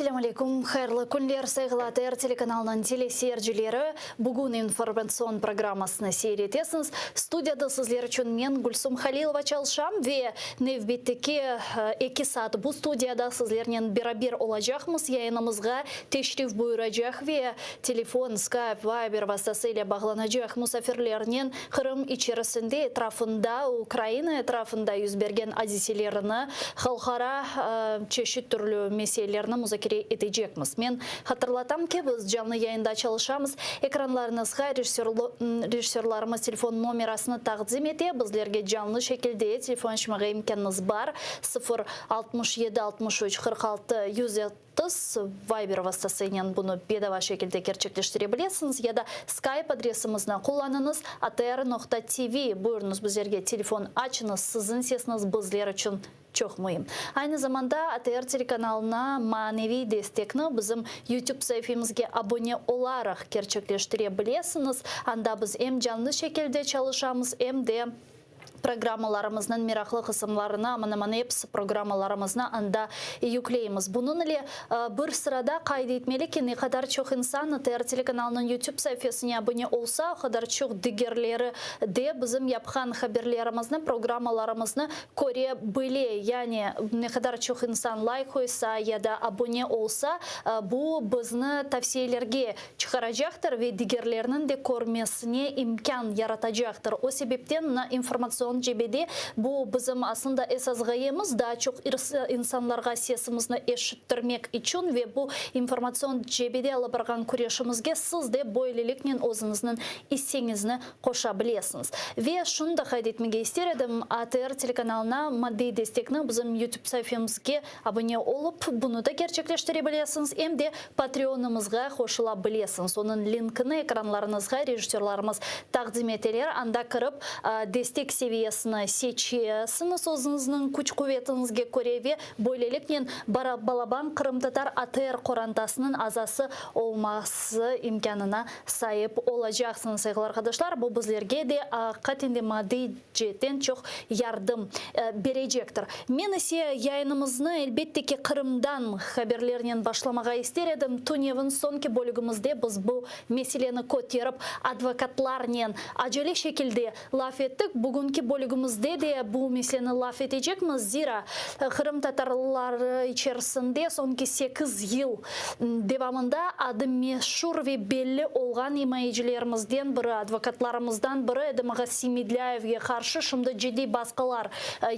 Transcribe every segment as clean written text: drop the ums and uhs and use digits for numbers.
Selâm aleyküm, hayırlı künler, sayğılı ATR telekanalınıñ teleseyircileri! Bugün informatsion programmasını seyir etesiñiz. Studiyada sizler içün men, Gülsum Halilova, çalışam ve nevbetteki eki saat bu studiyada sizlernen beraber olacaqmız. Yayınımızğa teşrif buyuracaq ve telefon, Skype, Viber vastası ile bağlanacaq musafirlernen Qırım içerisinde, etrafında, Ukraina etrafında yüz bergen adiselerini, halqara çeşit türlü meselelerni muzakere etecekmiz. Men hatırlatam ki, biz canlı yayında çalışamız. Ekranlarıñızğa rejissörlarımız telefon nomerasını taqdim ete, bizlerge canlı şekilde telefon açmağa imkânıñız bar, 0 67 63 46 130, Viber vastasınen bunı bedava şekilde kerçekleştire bilesiñiz ya da Skype adresimizni qullanıñız, atr noqta tv. Buyurıñız, bizlerge telefon açıñız, siziñ sesiñiz bizler içün çoq müim. Aynı zamanda ATR telekanalına maneviy destekni bizim YouTube saifemizge abone olaraq kerçekleştire bilesiñiz. Anda biz em canlı şekilde çalışamız, em de programmalarımıznıñ meraqlı qısımlarını, aman-aman episi programmalarımıznı anda yükleymiz. Bunıñ ile bir sırada qayd etmeli ki, ne qadar çoq insan ATR telekanalınıñ YouTube saifesine abone olsa, o qadar çoq digerleri de bizim yapqan haberlerimizni, programmalarımıznı köre bile. Yani, ne qadar çoq insan layk qoysa ya da abone olsa, bu bizni tavsiyelerge çıqaracaqtır ve digerlerniñ de körmesine imkân yaratacaqtır. O sebepten informatsion cebede bu bizim aslında esas ğayemiz, daa çoq insanlarğa sesimizni eşittirmek içün ve bu informatsion cebede alıp barğan küreşimizge siz de böyleliknen özüñizniñ isseñizni qoşa bilesiñiz. Ve şunı da qayd etmege ister edim, ATR telekanalına maddiy destekni bizim YouTube saifemizge Abone olıp, bunı da kerçekleştire bilesiñiz, em de Patreonımızğa qoşula bilesiñiz. Onıñ linkini ekranlarıñızğa rejissörlarımız taqdim eteler. Anda kirip, destek seviyesini seçesiñiz özüñizniñ küç-quvetiñizge köre ve böyleliknen balaban qırımtatar ATR qorantasınıñ azası olması imkânına saip olacaqsıñız, sayğılı arqadaşlar. Bu bizlerge de aqiqaten de maddiy ceetten çoq yardım berecektir. Men ise yayınımıznı, elbette ki, Qırımdan haberlernen başlamağa ister edim. Tünevin soñki bölügimizde biz bu meseleni köterip, advokatlarnen acele şekilde laf ettik. Bugünki bölügimizde de bu meseleni laf etecekmiz, zira qırımtatarlar içerisinde soñki sekiz yıl devamında adı meşur ve belli olğan imayecilerimizden biri, advokatlarımızdan biri Edem ağa Semedlâyevge qarşı şimdi ciddiy basqılar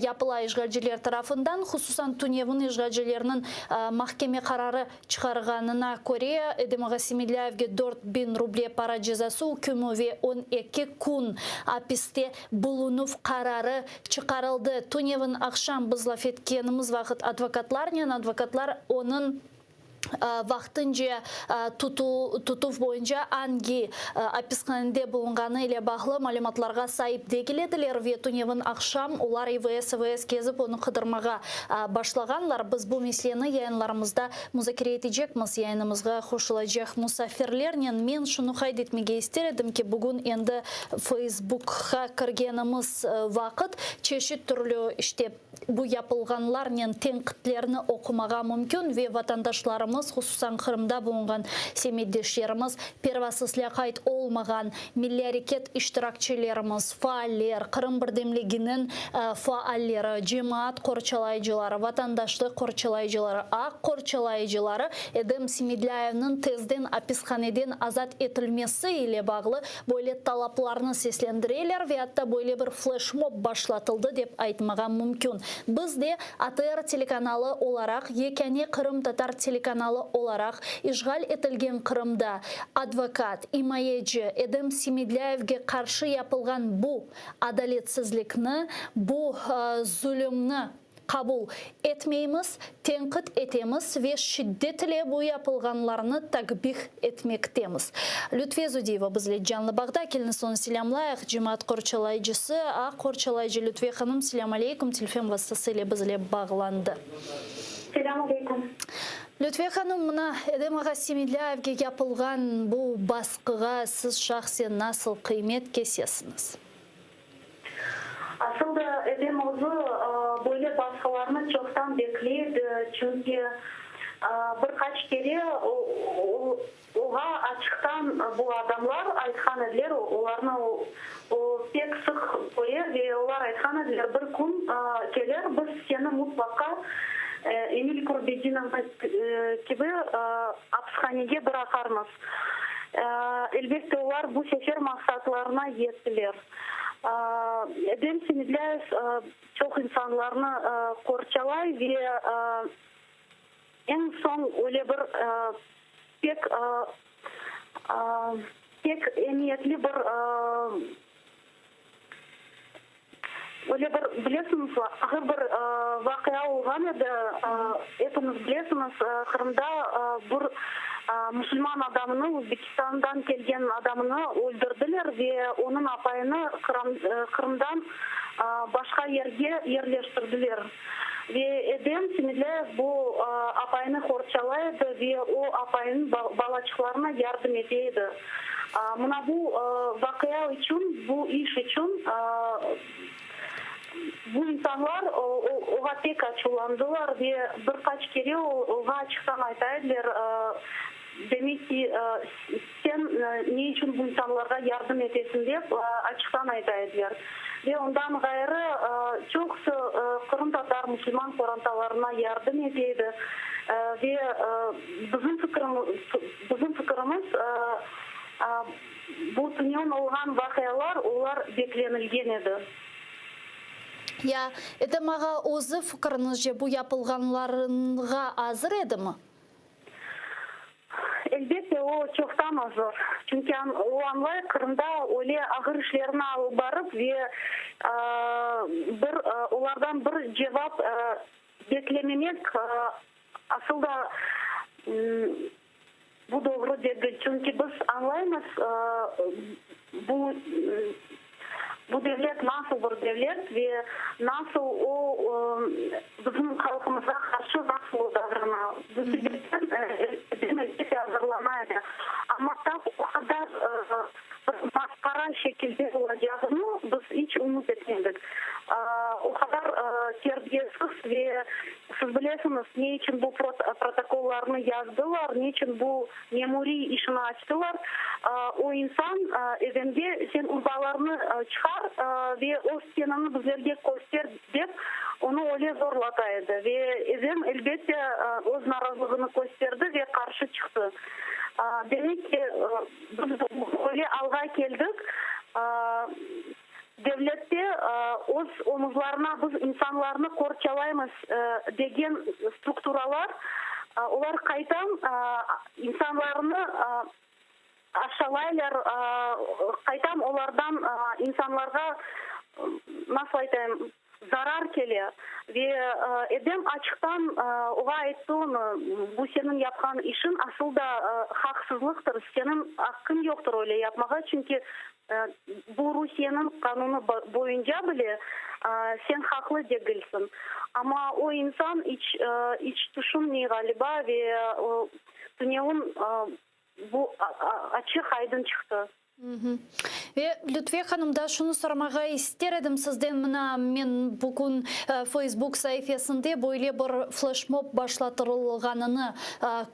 yapıla işğalciler tarafından, hususan tünevin işğalcilerniñ mahkeme qararı çıqarğanına köre, Edem ağa Semedlâyevge 4000 ruble para cezası ükmü ve 12 kün apiste bulunuv qararı çıqarıldı. Tünevin aqşam biz laf etkenimiz vaqıt advokatlarnen, advokatlar onıñ vaqtınca tutuv boyunca angi apishanede bulunğanı ile bağlı malümatlarğa saip degil ediler ve tünevin aqşam olar İVS, İVS kezip onı qıdırmağa başlağanlar. Biz bu meseleni yayınlarımızda muzakere etecekmiz, yayınımızğa qoşulacaq musafirlernen. Men şunı qayd etmege ister edim ki, bugün endi Feysbukqa kirgenimiz vaqıt çeşit türlü işte bu yapılğanlarnen tenqitlerni oqumağa mümkün ve vatandaşlarımız, hususan Qırımda bulunğan semetdeşlerimiz, pervasız lâqayt olmağan milliy areket iştirakçilerimiz, faaller, Qırım birdemliginiñ faalleri, cemaat qorçalayıcıları, vatandaşlıq qorçalayıcıları, aq qorçalayıcıları Edem Semedlâyevniñ tezden apishaneden azat etilmesi ile bağlı böyle talaplarnı seslendireler ve atta böyle bir fleşmob başlatıldı dep aytmağa mümkün. Biz de ATR telekanalı olaraq, yekâne qırımtatar telekanalı olaraq, işğal etilgen Qırımda advokat, imayeci Edem Semedlâyevge qarşı yapılğan bu adaletsizlikni, bu zulümni qabul etmeymiz, tenqit etemiz ve şiddet ile bu yapılğanlarnı takbih etmektemiz. Lütfiye Zudiyeva bizle canlı bağda, keliñiz onı selâmlayıq, cemaat qorçalayıcısı, aq qorçalayıcı Lütfiye hanım, selâm aleyküm, telefon vastası ile bizle bağlandı. Selâm aleyküm. Lütfiye hanım, mına Edem ağa Semedlâyevge yapılğan bu basqığa siz şahsen nasıl qıymet kesesiñiz? Asıl da Edem özü böyle basqılarnı çoqtan bekley edi, çünki. Bir qaç kere oğa açıqtan bu adamlar aytqan ediler, olarnı o pek sıq köre ve olar aytqan ediler, bir kün kelir, biz seni mutlaqa Emil Kurbedinovnı kibi apishanege bıraqarmız. Elbette, olar bu sefer maqsatlarına yettiler. Edem Semedlâyev çoq insanlarnı qorçalay ve eñ soñ öyle bir pek pek emiyetli bir öyle bir bilesiñiz, ağır bir vaqia olğan edi. Epiñiz bilesiñiz, Qırımda bir musulman adamını, Özbekistandan kelgen adamını öldürdiler ve onıñ apayını Qırımdan başqa yerge yerleştirdiler. Ve Edem Semedlâyev bu apayını qorçalay edi ve o apayınıñ balaçıqlarına yardım ete edi. Mına bu vaqia içün, bu iş içün bu insanlar oğa pek açuvlandılar ve bir qaç kere oğa açıqtan ayta ediler, demek ki, sen ne içün bu insanlarğa yardım etesiñ dep açıqtan ayta ediler. Ve ondan ğayrı çoqusı qırımtatar musulman qorantalarına yardım ete edi ve bizim bizim fikirimiz, bu tünevin olğan vaqialar, olar beklenilgen edi. Ya Edem ağa özü fikiriñizce bu yapılğanlarğa azır edimi? Elbette, o çoqtan azır. Çünki o añlay, Qırımda öyle ağır işlerni alıp barıp ve bir olardan bir cevap beklememek asıl da bu doğru degil. Çünki biz añlaymız, bu Bu devlet nasıl bir devlet ve nasıl o bizim halqımızğa qarşı nasıl o davrana? Bu sebepten elbette azırlana edi. Amma tap o qadar bir masqara şekilde olacağını biz iç ümüt etmedik. O qadar terbiyesiz ve siz bilesiñiz, ne içün bu protokollarnı yazdılar, ne içün bu Memuriy işini açtılar. O insan Edemge, sen urbalarnı çıqar ve öz teniñni bizlerge köster, dep, onı öyle zorlata edi. Ve Edem, elbette, öz narazılığını kösterdi ve qarşı çıqtı. Demek ki, biz öyle alğa keldik, devlette öz omuzlarına biz insanlarnı qorçalaymız degen strukturalar, olar qaytan insanlarnı aşalaylar, qaytan olardan insanlarğa, nasıl aytayım, zarar kele. Ve Edem açıqtan oğa ayttı onı, bu seniñ yapqan işiñ asıl da haqsızlıqtır, seniñ aqqıñ yoqtır öyle yapmağa, çünki Bu Rusiyeniñ qanunı boyunca bile sen haqlı degilsiñ. Amma o insan iç iç tüşünmey ğaliba ve tünevin bu açıq-aydın çıqtı. Ve, Lütfiye hanım, daa şunı soramağa ister edim sizden, mına, men bugün Feysbuk saifesinde böyle bir fleşmob başlatırılğanını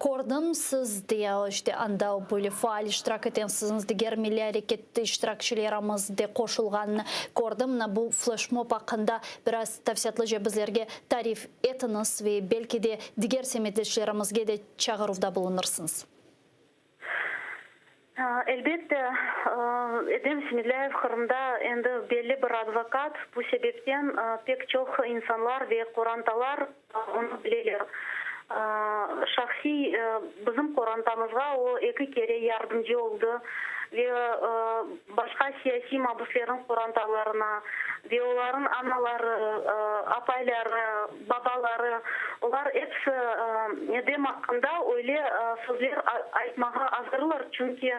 Kördim, siz de, işte, anda böyle faal iştirak etensiñiz, diger milliy areket iştirakçilerimiz de qoşulğanını kördim. Mına bu fleşmob aqqında biraz tafsilâtlıca bizlerge tarif etiñiz ve belki de diger semetdeşlerimizge de çağıruvda bulunırsıñız. Elbette, Edem Semedlâyev Qırımda endi belli bir advokat, bu sebepten pek çoq insanlar ve qorantalar onı bileler. Şahsiy bizim qorantamızğa o eki kere yardımcı oldı ve başqa siyasiy mabüslerniñ qorantalarına ve olarnıñ anaları, apayları, babaları, olar episi Edem aqqında öyle sözler aytmağa azırlar, çünki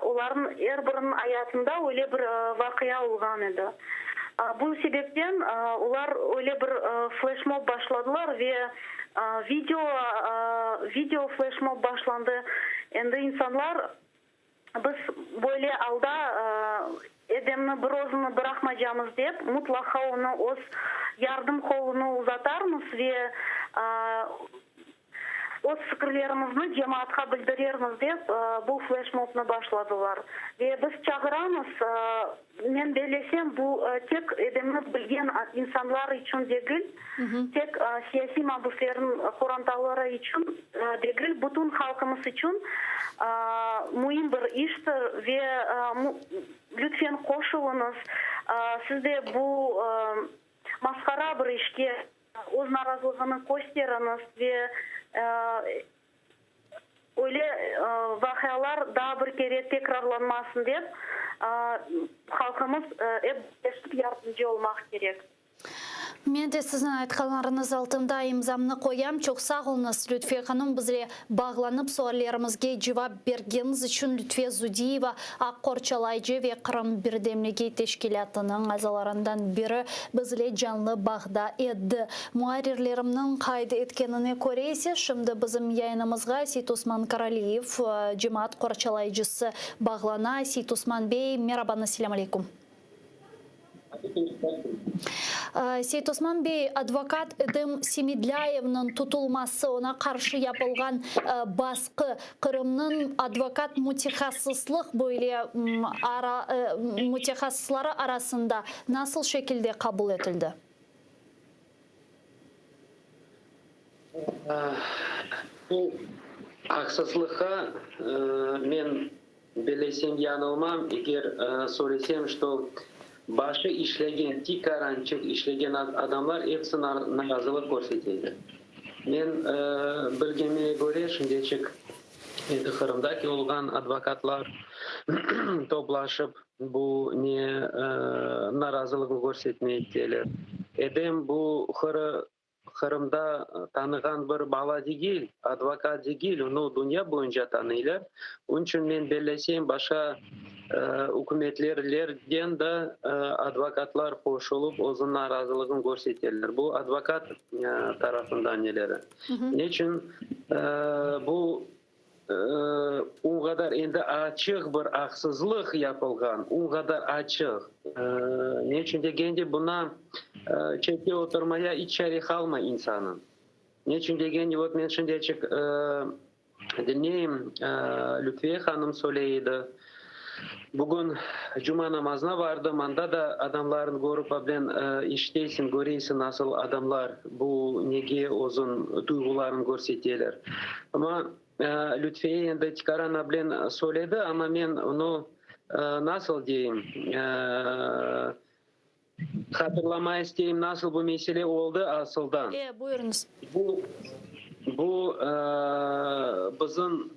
olarnıñ er biriniñ ayatında öyle bir vaqia olğan edi. Bu sebepten olar öyle bir fleşmob başladılar ve video, video fleşmob başlandı. Endi insanlar Biz böyle alda Edemni bir özüni bıraqmaycamız dep, mutlaqa onı öz yardım qolunı uzatarmız ve. Öz fikirlerimizni cemaatqa bildirermiz dep, bu fleşmobnı başladılar. Ve biz çağıramız, men bellesem, bu tek Edemni bilgen insanlar içün degil, tek siyasiy mabüslerniñ qorantaları içün degil, bütün halqımız içün müim bir iştir ve lütfen qoşulıñız, siz de bu masqara bir işke Öz narazılığını kösteriñiz ve öyle vaqialar daa bir kere tekrarlanmasın dep, halqımız ep birleşip yardımcı olmaq kerek. Men de siziñ aytqanlarıñız altında imzamnı qoyam. Çoq sağ oluñız, Lütfiye hanım, bizle bağlanıp suallerimizge cevap bergeniñiz içün. Lütfiye Zudiyeva, aq qorçalayıcı ve Qırım birdemligi teşkilâtınıñ azalarından biri bizle canlı bağda edi. Muarrirlerimniñ qayd etkenine köre ise, şimdi bizim yayınımızğa Seytosman Karaliyev, cemaat qorçalayıcısı bağlana. Seytosman bey, merabañız, selâm aleykum. Seytosman bey, advokat Edem Semedlâyevniñ tutulması, oña qarşı yapılğan basqı Qırımnıñ advokat mütehassıslıq böyle ara mütehassısları arasında nasıl şekilde qabul etildi? Bu aqsızlıqqa men Bilesem yanılmam, eger söylesem, şto başı işlegen, tikarançıq işlegen adamlar episi narazılıq körseteler. Men bilgenime köre, şimdeçik endi Qırımdaki olğan advokatlar toplaşıp bu ne narazılığını körsetmekteler. Edem bu Qırımda tanığan bir bala degil, advokat degil, onı dünya boyunca tanıylar. Onıñ içün men bellesem, başqa ükümetlerlerden de advokatlar qoşulıp, özüniñ narazılığını körseteler. Bu advokat tarafından neleri. Ne içün bu O qadar endi açıq bir aqsızlıq yapılğan, o qadar açıq. Ne içün degende, buna çette oturmaya iç çare qalmay insanıñ. Ne içün degende, vot men şimdiçik diñleyim, Lütfiye hanım söyley edi, bugün cuma namazına bardım, anda da adamlarnı körip, ablen eşitesiñ, köresiñ, nasıl adamlar bu nege özüñ duyğularını körseteler. Amma Lütfiye endi tikaran ablen söyledi, amma men onı nasıl deyim, hatırlamay isteyim, nasıl bu mesele oldı asıldan. E, buyurıñız. Bu, bu bizim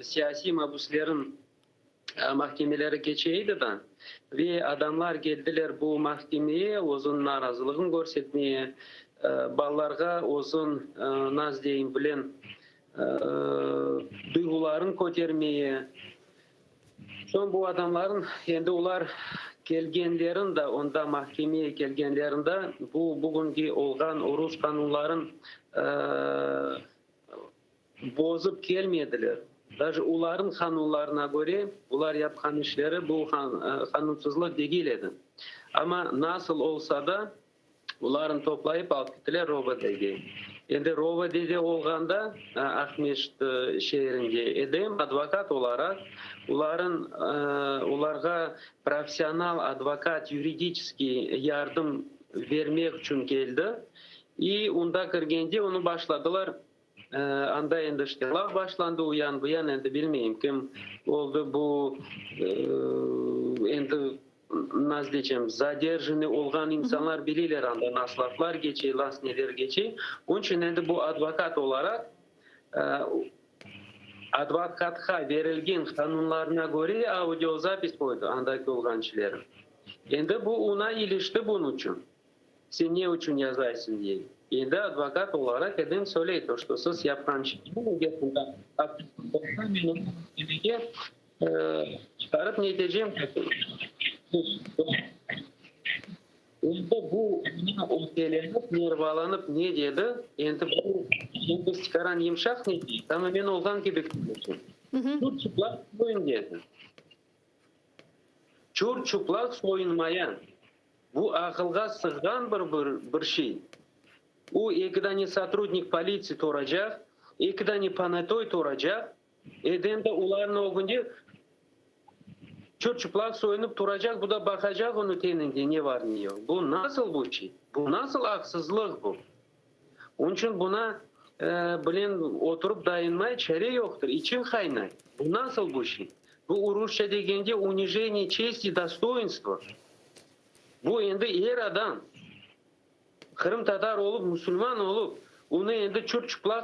siyasiy mabüslerin mahkemeleri keçe edi da, ve adamlar keldiler bu mahkemeye özüniñ narazılığın körsetmeye, balalarğa özün, naz deyim, bilen, duyğuların kötermeye. Soñ bu adamların, endi olar kelgenlerin da, onda mahkemeye kelgenlerin da, bu bugünki olğan rus qanunların bozıp kelmediler. Daje olarnıñ qanunlarına köre, olar yapqan işleri bu qanunsızlıq degil edi. Amma nasıl olsa da, olarnı toplayıp alıp kettiler ROVD-ge. Endi ROVD-de olğanda, Aqmescit şeerinde, Edem advokat olaraq, olarnıñ, olarğa professional advokat, yuridiçeskiy yardım bermek içün keldi. İ onda kirgende onı başladılar Anda endi işte laf başlandı, u yan bu yan, endi bilmeyim kim oldı bu, endi nasıl diycem, zadержанный olğan insanlar bileyler anda nasıl laflar keçe, nasıl neler keçe. Onıñ içün endi bu advokat olaraq, advokatqa berilgen qanunlarına köre audiozapis qoydı andaki olğan kişiler. Endi bu ona ilişti bunıñ içün. Sen ne içün yazaysıñ dey. Endi advokat olaraq Edem söyley, to çto siz yapqan şeyni, eger bunda aqsızlıq olsa, men onı mahkemege çıqarıp ne etecem. Endi bu oña öfkelenip, nervalanıp ne dedi, endi bu endi tikaran yımşaq ne dey, tamamen olğan kibi konuşa. Çır-çıplaq soyun dedi. Çur-çuplaq soyunmaya. Bu aqılğa sığğan bir bir şey. O, eki dane sotrudnik politsiya turacaq. Eki dane ponâtoy turacaq, Edem de olarnıñ ögünde çır-çıplaq soyunıp turacaq, bu da baqacaq onıñ teninde ne var, ne yoq. Bu nasıl bu şey? Bu nasıl aqsızlıq bu? Onıñ içün buna bilen oturıp dayanmay çare yoqtır, içiñ qaynay. Bu nasıl bu şey? Bu urusça degende unijeniye çesti, dostoyinstva. Bu endi er adam. Qırımtatar olıp, musulman olıp, onı endi çır-çıplaq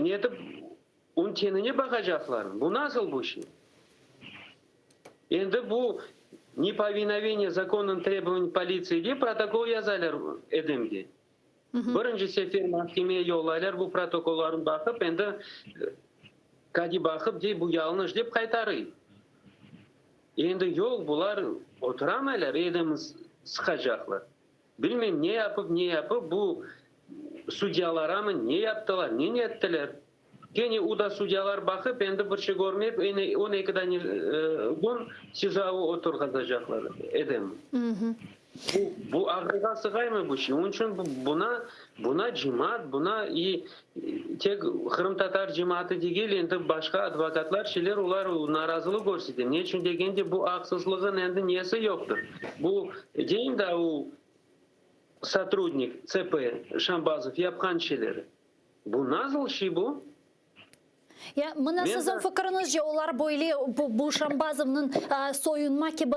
netip, onıñ tenine baqacaqlar. Bu nasıl bu şey? Endi bu nepovinoveniye zakonnım trebovaniyam politsiya dep protokol yazalar Edemge. Birinci sefer mahkemeye yollaylar bu protokollarnı baqıp, endi kadi baqıp dey, bu yañlış dep qaytarıy. Endi yoq, bular oturamaylar, Edemni sıqacaqlar. Bilmeyim, ne yapıp, ne yapıp, bu sudyalaramı ne yaptılar, ne nettiler. Kene u da sudyalar baqıp, endi bir şey körmeyip, ene on eki dane kün SİZO-ğa oturğazacaqlar Edemni. Bu, bu ağırğa sığaymı bu şey? Onıñ içün buna, buna cemaat, buna i tek qırımtatar cemaatı degil, endi başqa advokatlar, şeyler, olar narazılıq körsete. Ne içün degende, bu aqsızlığın endi nesi yoqtır. Bu, deyim da, o sotrudnik CP Şambazov yapqan şeyleri. Bu nasıl şey bu? Ya, mına siziñ fikiriñizce, olar böyle bu Şambazovnıñ soyunma kibi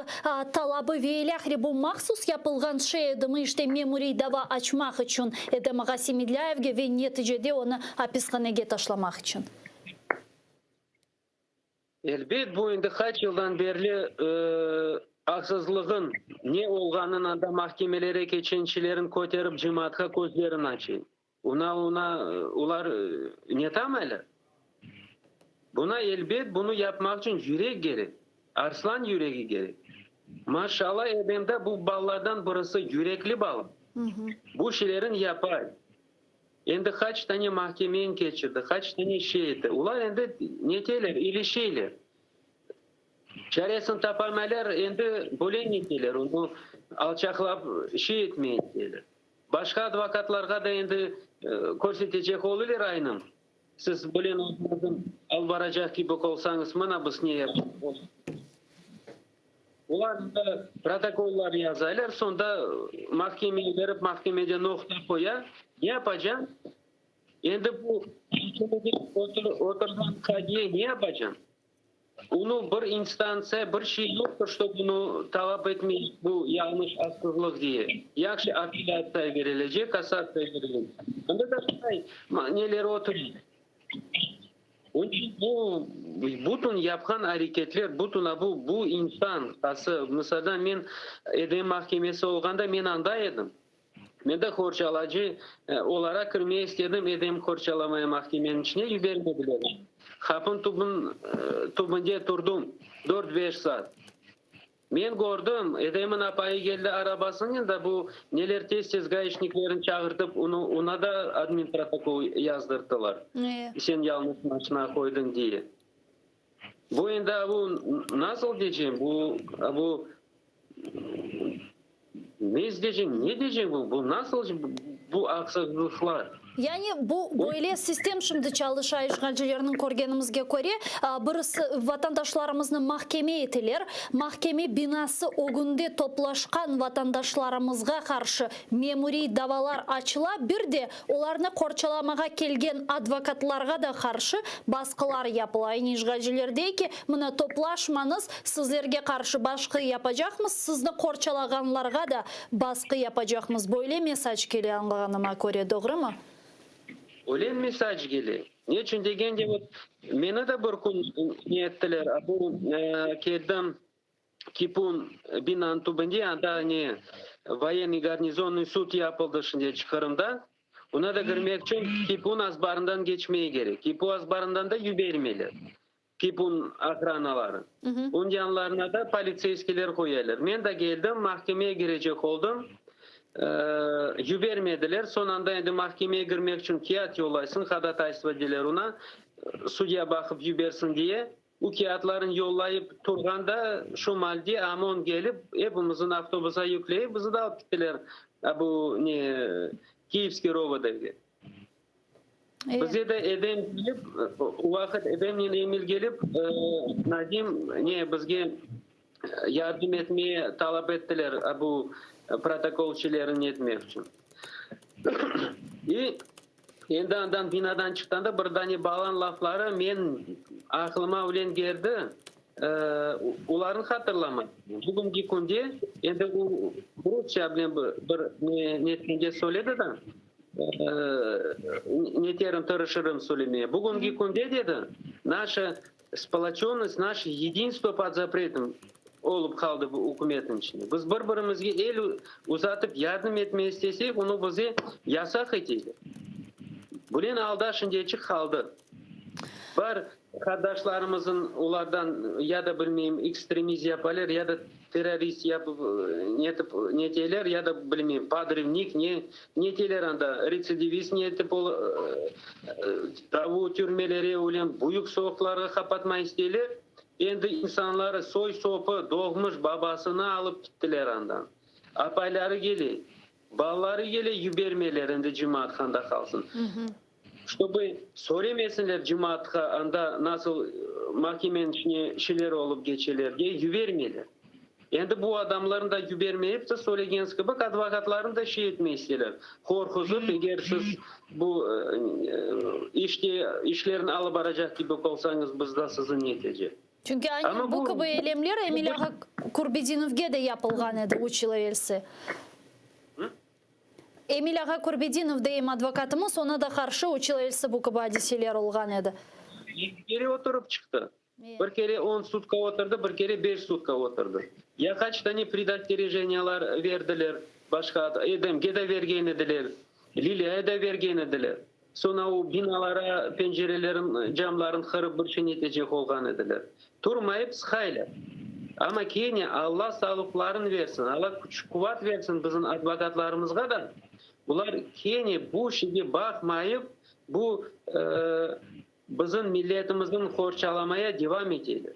talabı ve ilâhre bu mahsus yapılğan şey edimi, işte memuriy dava açmaq içün Edem ağa Semedlâyevge ve neticede onı apishanege taşlamaq içün? Elbet, bu endi qaç yıldan berli aqsızlığın ne olğanın anda mahkemelere keçençilerin köterip cemaatqa közlerin açay. Una, una, olar netamaylar? Buna, elbet, bunı yapmaq içün yürek kerek, arslan yüregi kerek. Maşallah, Edemde bu balalardan birisi yürekli bala. Bu şeylerin yapay. Endi qaç tane mahkemeni keçirdi, qaç tane şey etti. Olar endi neteler, ilişeyler. Çaresini tapamaylar, endi böyle neteler, onı alçaqlap şey etmey eteler. Başqa advokatlarğa da endi körsetecek oluler aynı. Siz böyle özüñizni alıp baracaq kibi olsañız, mına biz ne yapamız. Olar da protokollar yazaylar, soñda mahkemege berip, mahkemede noqta qoya. Ne yapacañ? Endi bu mahkemede oturğan qadiye ne yapacañ? Onı bir instantsiya, bir şey yoqtır, ştob bunı talap etmey, bu yañlış, aqsızlıq diye. Yahşı, apellâtsiya berilecek, kassatsiya berilecek. Anda da şunday neler otura. Onıñ içün bu bütün yapqan areketler, bütün a bu, bu insan, qası, misaldan men EDM mahkemesi olğanda men anda edim. Men de qorçalacı olaraq kirmege istedim, Edem qorçalamaya mahkemeniñ içine yibermediler. Qapınıñ tübün, tübünde turdım dört-beş saat. Men kördim, Edemniñ apayı keldi arabasınen da bu neler tez-tez gaişniklerini çağırtıp, onı, oña da adminprotokol yazdırttılar, sen yañlış maşina qoydıñ diye. Bu endi bu nasıl diyeceğim, bu, bu ne diyeceğim, ne diyeceğim bu, bu nasıl bu aqsızlıqlar? Yani bu böyle sistem şimdi çalışa işğalcilerniñ körgenimizge köre, birisi vatandaşlarımıznı mahkeme eteler, mahkeme binası ögünde toplaşqan vatandaşlarımızğa qarşı memuriy davalar açıla, bir de Olarnı qorçalamağa kelgen advokatlarğa da qarşı basqılar yapıla. Yani işğalciler dey ki, mına toplaşmañız, sizlerge qarşı başqı yapacaqmız, sizni qorçalağanlarğa da basqı yapacaqmız. Böyle mesac kele añlağanıma köre, doğrumı? Öyle mesac kele. Ne içün degende, vot, meni de bir kün ne ettiler, bu keldim Kipun binanıñ tübünde, anda ne, voyennıy garnizonnıy sud yapıldı şimdeci Qırımda. Ona da kirmek içün Kipun azbarından keçmege kerek. Kipu azbarından da yibermeyler, Kipun ohranaları. Onıñ yanlarına da politseyskiyler qoyalar. Men de keldim, mahkemege kirecek oldım. Yibermediler. Soñ anda endi mahkemege kirmek içün kâğıt yollaysıñ, hodataystvo deyler ona, sudya baqıp yibersin diye. U kâğıtlarını yollayıp turğanda, şu malde OMON kelip, epimizni avtobusa yükleyip, bizi de alıp kettiler, a bu ne, Kiyevskiy ROVD-ge. Bize de Edem kelip, o vaqıt Edemnen Emil kelip, Nadim, ne, bizge yardım etmeye talap ettiler bu protokol şeylerini etmek içün. İ endi andan binadan çıqqanda bir dane balanıñ lafları men aqlıma öyle keldi, olarnı hatırlamay. Bugünki künde endi o rusça bilen bir netkende söyledi da, neterim, tırışırım söylemeye. Bugünki künde, dedi, naşa sploçennost, naşe yedinstvo pod zapretom olıp qaldı bu ükümetniñ içinde. Biz bir-birimizge el uzatıp yardım etmeye istesek, onı bize yasaq eteler. Bunen alda şimdiyeçik qaldı. Bar qardaşlarımızın olardan ya da bilmeyim ekstremizm yapaler, ya da terrorist yapıp netip neteler, ya da bilmeyim podrıvnik ne neteler anda retsidivist netip ol tabu türmelere öyle büyük soqlarğa qapatma isteyler. Endi insanları soy-sopı doğmuş babasını alıp kittiler andan. Apayları kele, balaları kele yibermeyler endi cemaat qanda qalsın. Ştobı söylemesinler cemaatqa anda nasıl mahkemeniñ içine şeyler olıp keçeler diye yibermeyler. Endi bu adamlarnı da yibermeyip de söylegeniz kibi advokatlarnı da şey etmey isteyler. Qorquzıp eger siz bu işte işlerni alıp baracaq kibi olsañız biz da sizi netecek. Çünki aynı bu kibi eylemler Emil ağa Kurbedinovge de yapılğan edi üç yıl evelsi. Emil ağa Kurbedinov deyim advokatımız, ona da qarşı üç yıl evelsi bu kibi adiseler olğan edi. Eki kere oturıp çıqtı. Bir kere on sutka oturdı, bir kere beş sutka oturdı. Ya qaç tane predosterijeniyalар berdiler, başqa Edemge de bergen ediler, Lilâya da bergen ediler. Soñra o binalara pencerelerin, camların qırıp bir şey netecek olğan ediler. Turmayıp sıqaylar. Amma kene Alla sağlıqların versin, Alla küç-quvat versin bizim advokatlarımızğa da, bular kene bu şeyge baqmayıp, bu Bizim milletimizni qorçalamaya devam eteler.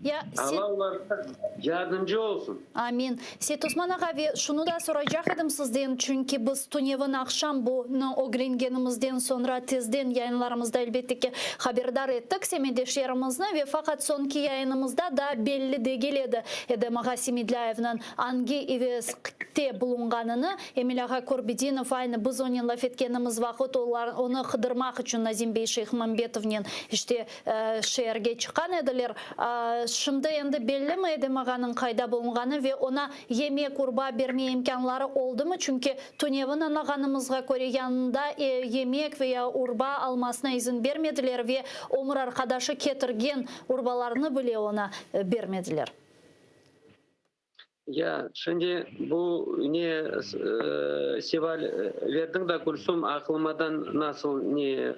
Ya, Alla olarğa yardımcı olsun. Amin. Seytosman ağa, ve şunı da soraycaq edim sizden, çünki biz tünevin aqşam bunı ögrengenimizden soñra tezden yayınlarımızda elbette ki haberdar ettik semetdeşlerimizni ve faqat soñki yayınımızda daa belli degil edi Edem ağa Semedlâyevniñ angi İVSKte bulunğanını. Emil ağa Kurbedinov aynı biz onen laf etkenimiz vaqıt olar onı qıdırmaq içün Nazim bey Şeyhmambetovnen işte şeerge çıqqan ediler. Şimdi endi bellimi Edem ağanıñ qayda bulunğanı ve ona yemek, urba berme imkânları oldımı? Çünki tünevin añlağanımızğa köre yanında yemek veya urba almasına izin bermediler ve ömür arqadaşı ketirgen urbalarını bile oña bermediler. Ya, şimdi bu ne seval verdiñ da, Gülsum, aqlımadan nasıl ne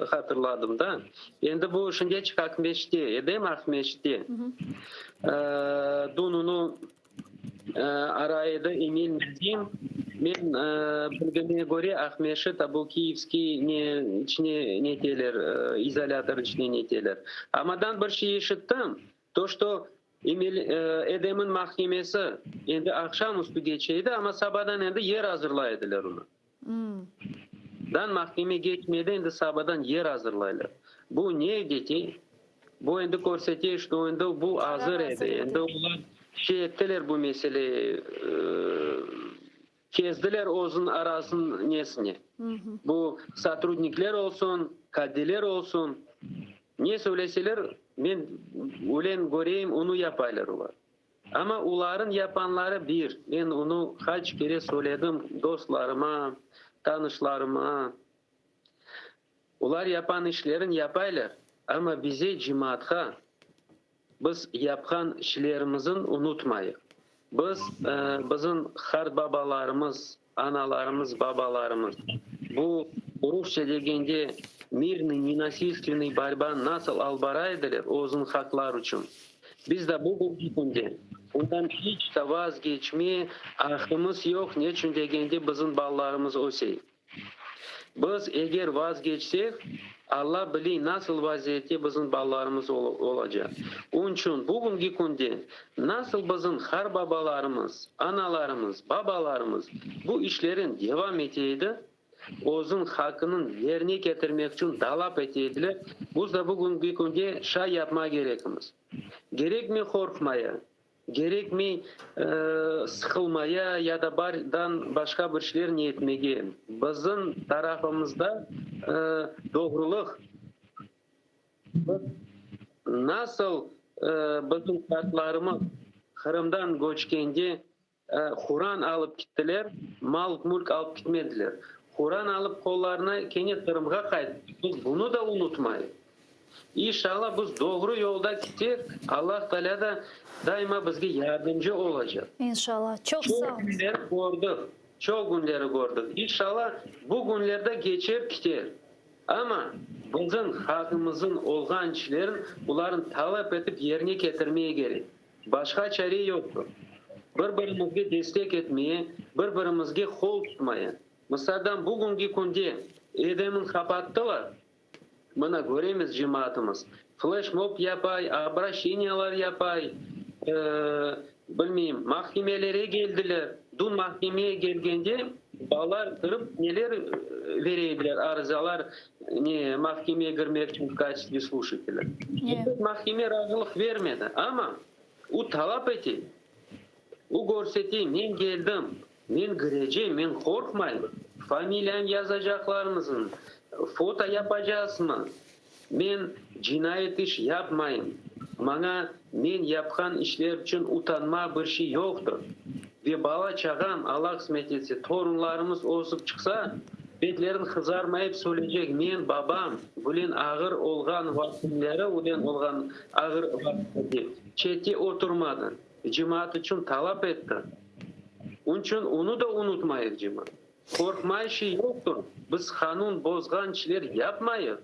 hatırladım da. Endi bu şimdiçik Aqmescitte, Edem Aqmescitte. Dün onı aray edi Emil Nazim. Men bilgime köre, Aqmescit, bu Kiyevskiy ne içine neteler, izolâtor içine neteler. Amadan bir şey eşittim, to, çto Emil, Edem'in mahkemesi endi aqşam üstü keçe edi, amma sabadan endi yer azırlay ediler onı. Dan mahkeme keçmedi, endi sabadan yer azırlaylar. Bu ne dete? Bu endi körsete, şto endi bu azır edi. Endi olar şey ettiler bu mesele, Kezdiler özün arasın nesine. Bu sotrudnikler olsun, kadiler olsun, ne söyleseler, men ölen köreyim, onı yapaylar olar. Amma oların yapanları bir, men onı qaç kere söyledim dostlarıma, tanışlarıma, olar yapan işlerin yapaylar, amma bize cemaatqa Biz yapqan işlerimizin unutmayıq. Biz, bizim qartbabalarımız, analarımız, babalarımız bu rusça degende mirnıy, nenasilstvennıy borba nasıl alıp bara ediler özüniñ haqları içün, biz de bugünki künde bundan iç de vazgeçme aqqımız yoq, neçün degende bizim balalarımız ösey. Biz eger vazgeçsek, Alla biley nasıl vaziyette bizim balalarımız olacaq. Onçün bugünki künde nasıl bizim qarbabalarımız, analarımız, babalarımız bu işlerin devam ete edi, özüñ haqqınıñ yerine ketirmek içün talap ete ediler. Biz de bugünki künde şay yapma kerekimiz. Kerekmey qorqmaya, kerekmey sıqılmaya ya da bardan başqa bir şeyler ne etmege. Bizim tarafımızda doğrulıq. Biz nasıl bizim qartlarımız Qırımdan köçkende Quran alıp kittiler, mal-mülk alıp kitmediler. Quran alıp qollarına kene Qırımğa qayttı. Biz bunı da unutmayıq. İnşallah biz doğru yolda kitsek, Allah Taalâ da daima bizge yardımcı olacaq. İnşallah. Çoq sağ Çoq oluñız. künleri kördik, çoq künleri kördik. İnşallah bu künler de keçer kiter. Amma bizim halqımızın olğan işlerin buların talap etip yerine ketirmeye kerek. Başqa çare yoqtır. Bir-birimizge destek etmeye, bir-birimizge qol tutmaya. Misaldan, bugünki künde Edemni qapattılar, mına köremiz cemaatımız fleşmob yapay, obraşeniyalar yapay, bilmeyim, mahkemelere keldiler. Dün mahkemeye kelgende balalar kirip neler bere ediler, arızalar, ne, mahkemeye kirmek içün v kaçestve sluşatelya. Mahkeme razılıq bermedi, amma u talap ete, u körsete, men keldim, men kirecem, men qorqmayım, familiyam yazacaqlarmızın, foto yapacazmı, men cinayet iş yapmayım, maña men yapqan işler içün utanma bir şey yoqtır. Ve bala-çağam, Alla qısmet etse, torunlarımız ösip çıqsa, betlerin qızarmayıp söyleycek, men babam bulen ağır olğan vaqtları, ulen olğan ağır vaqıtlarda çette oturmadı, cemaat içün talap etti. Onıçün onı da unutmayıq, cemaat. Qorqmay şey yoqtır, biz qanun bozğan işler yapmayıq.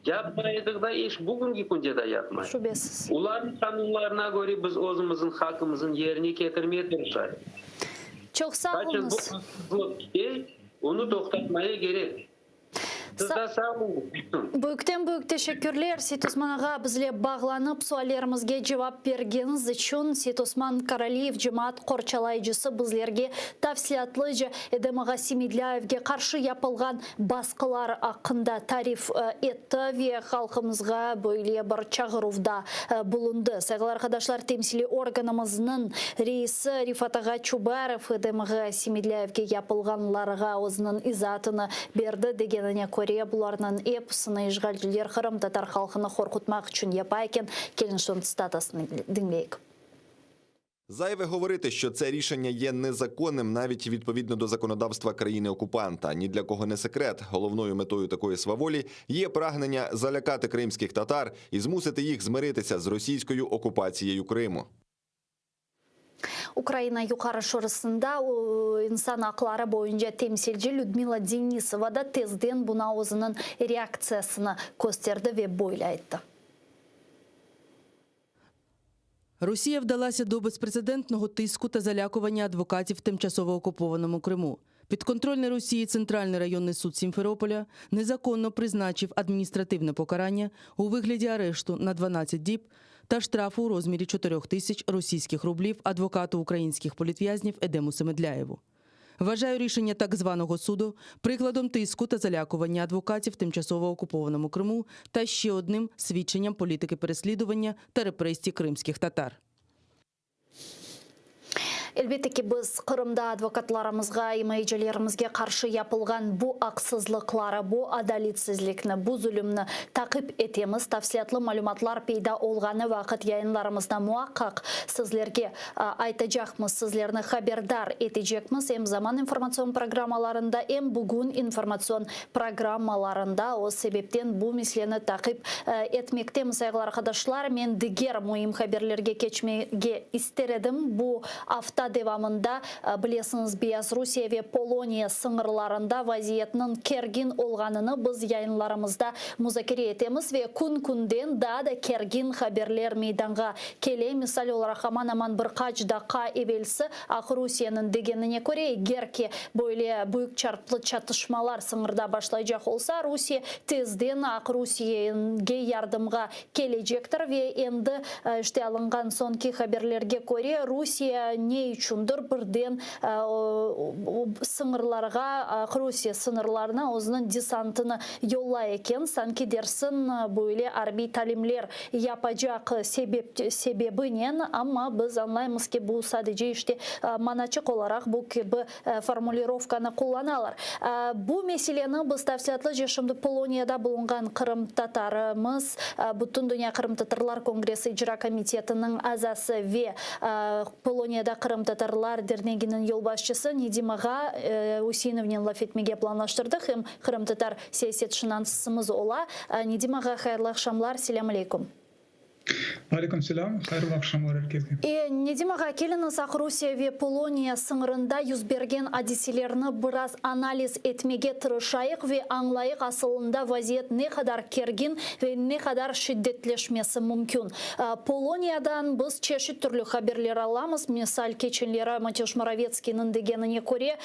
Yapmaydıq da, iş bugünki künde de yapmayıq. Şübesiz. Olarnıñ qanunlarına köre biz özümizniñ haqqımıznı yerine ketirmeye tırışayıq. Çoq sağ Qaçın bu oluñız. haksızlıq kite, onı toqtatmaya kerek. Siz de sağ oluñız. Büyükten büyük teşekkürler, Seytosman ağa, bizle bağlanıp, suallerimizge cevap bergeniñiz içün. Seytosman Karaliyev, cemaat qorçalayıcısı, bizlerge tafsilâtlıca Edem ağa Semedlâyevge qarşı yapılğan basqılar aqqında tarif etti ve halqımızğa böyle bir çağıruvda bulundı. Sayğılı arqadaşlar, temsiliy organımıznıñ reisi Refat ağa Çubarov Edem ağa Semedlâyevge yapılğanlarğa özüniñ izaatını berdi. Degenine köre, bularnıñ episini işğalciler qırımtatar halqını qorqutmaq içün yapa eken. Keliñ, şunıñ tsitatasını diñleyik. Зайве говорити, що це рішення є незаконним навіть відповідно до законодавства країни-окупанта. Ні для кого не секрет. Головною метою такої сваволі є прагнення залякати кримських татар і змусити їх змиритися з російською окупацією Криму. Ukraina Yuqarı Şurasında insan aqları boyunca temsilci Lüdmila Denisova da tezden buña özüniñ reaktsiyasını kösterdi ve böyle ayttı. Росія вдалася до безпрецедентного тиску та залякування адвокатів в тимчасово окупованому Криму. Підконтрольний Росії Центральний районний суд Сімферополя незаконно призначив адміністративне покарання у вигляді арешту на 12 діб та штрафу у розмірі 4 тисяч російських рублів адвокату українських політв'язнів Едему Семедляєву. Вважаю рішення так званого суду прикладом тиску та залякування адвокатів в тимчасово окупованому Криму та ще одним свідченням політики переслідування та репресій кримських татар. Elbette ki, biz Qırımda advokatlarımızğa, imayecilerimizge qarşı yapılğan bu aqsızlıqları, bu adaletsizlikni, bu zulümni taqip etemiz. Tafsilâtlı malümatlar peyda olğanı vaqıt yayınlarımızda muaqqaq sizlerge aytacaqmız, sizlerni haberdar etecekmiz. Em Zaman informatsion programmalarında, em Bugün informatsion programmalarında. O sebepten bu meseleni taqip etmektemiz, sayğılı arqadaşlar. Men diger müim haberlerge keçmege ister edim. Bu afta devamında, bilesiñiz, Beyazrusiye ve Poloniya sıñırlarında vaziyetniñ kergin olğanını biz yayınlarımızda muzakere etemiz ve kün-künden daa da kergin haberler meydanğa kele. Misal olaraq, aman-aman bir qaç daqqa evelsi Aqrusiyeniñ degenine köre, eger ki böyle büyük çarplı çatışmalar sıñırda başlaycaq olsa, Rusiye tezden Aqrusiyege yardımğa kelecektir ve endi, işte, alınğan soñki haberlerge köre, Rusiye ne. içündir birden sıñırlarğa, Aqrusiye sıñırlarına özüniñ desantını yollay eken, sanki dersin böyle arbiy talimler yapacaq sebep sebebinen, amma biz añlaymız ki, bu sadece işte manaçıq olaraq bu kibi formulirovkanı qullanalar. Bu meseleni biz tafsilâtlıca şimdi Poloniyada bulunğan qırımtatarımız, Bütündünya qırımtatarlar kongressi icra komitetiniñ azası ve Poloniyada qırımtatarlar derneginiñ yolbaşçısı Nedim ağa Üseinovnen laf etmege planlaştırdıq, em qırımtatar siyasetşınansımız ola. Nedim ağa, hayırlı aqşamlar, selâm aleykum. Aleyküm selâm, hayırlı aqşamlar er kesge. Nedim ağa, keliñiz Aqrusiye ve Poloniya sıñırında yüz bergen adiselerni biraz analiz etmege tırışayıq ve añlayıq asılında vaziyet ne qadar kergin ve ne qadar şiddetleşmesi mümkün. Poloniyadan biz çeşit türlü haberler alamız, misal, keçenleri Mateuş Moravetskiyniñ degenine köre,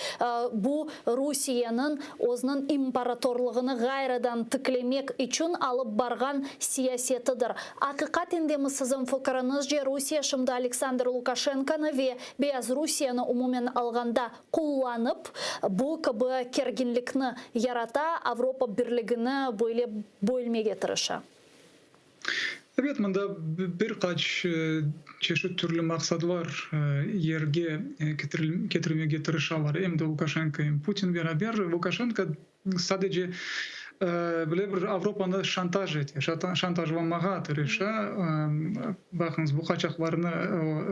bu Rusiyeniñ özüniñ imparatorlığını ğayrıdan tiklemek içün alıp barğan siyasetidir. Aqiqaten demi siziñ fikiriñizce Rusiye şimdi Aleksandr Lukaşenkonı ve Beyazrusiyeni umumen alğanda qullanıp, bu kibi kerginlikni yarata, Avropa Birligini böyle bölmege tırışa? Ebet, mında bir qaç çeşit türlü maqsadlar yerge ketirmege tırışalar, em de Lukaşenko, em Putin beraber. Lukaşenko sadece böyle bir Avropanı şantaj ete, şantajlamağa tırışa. Baqıñız, bu qaçaqlarnı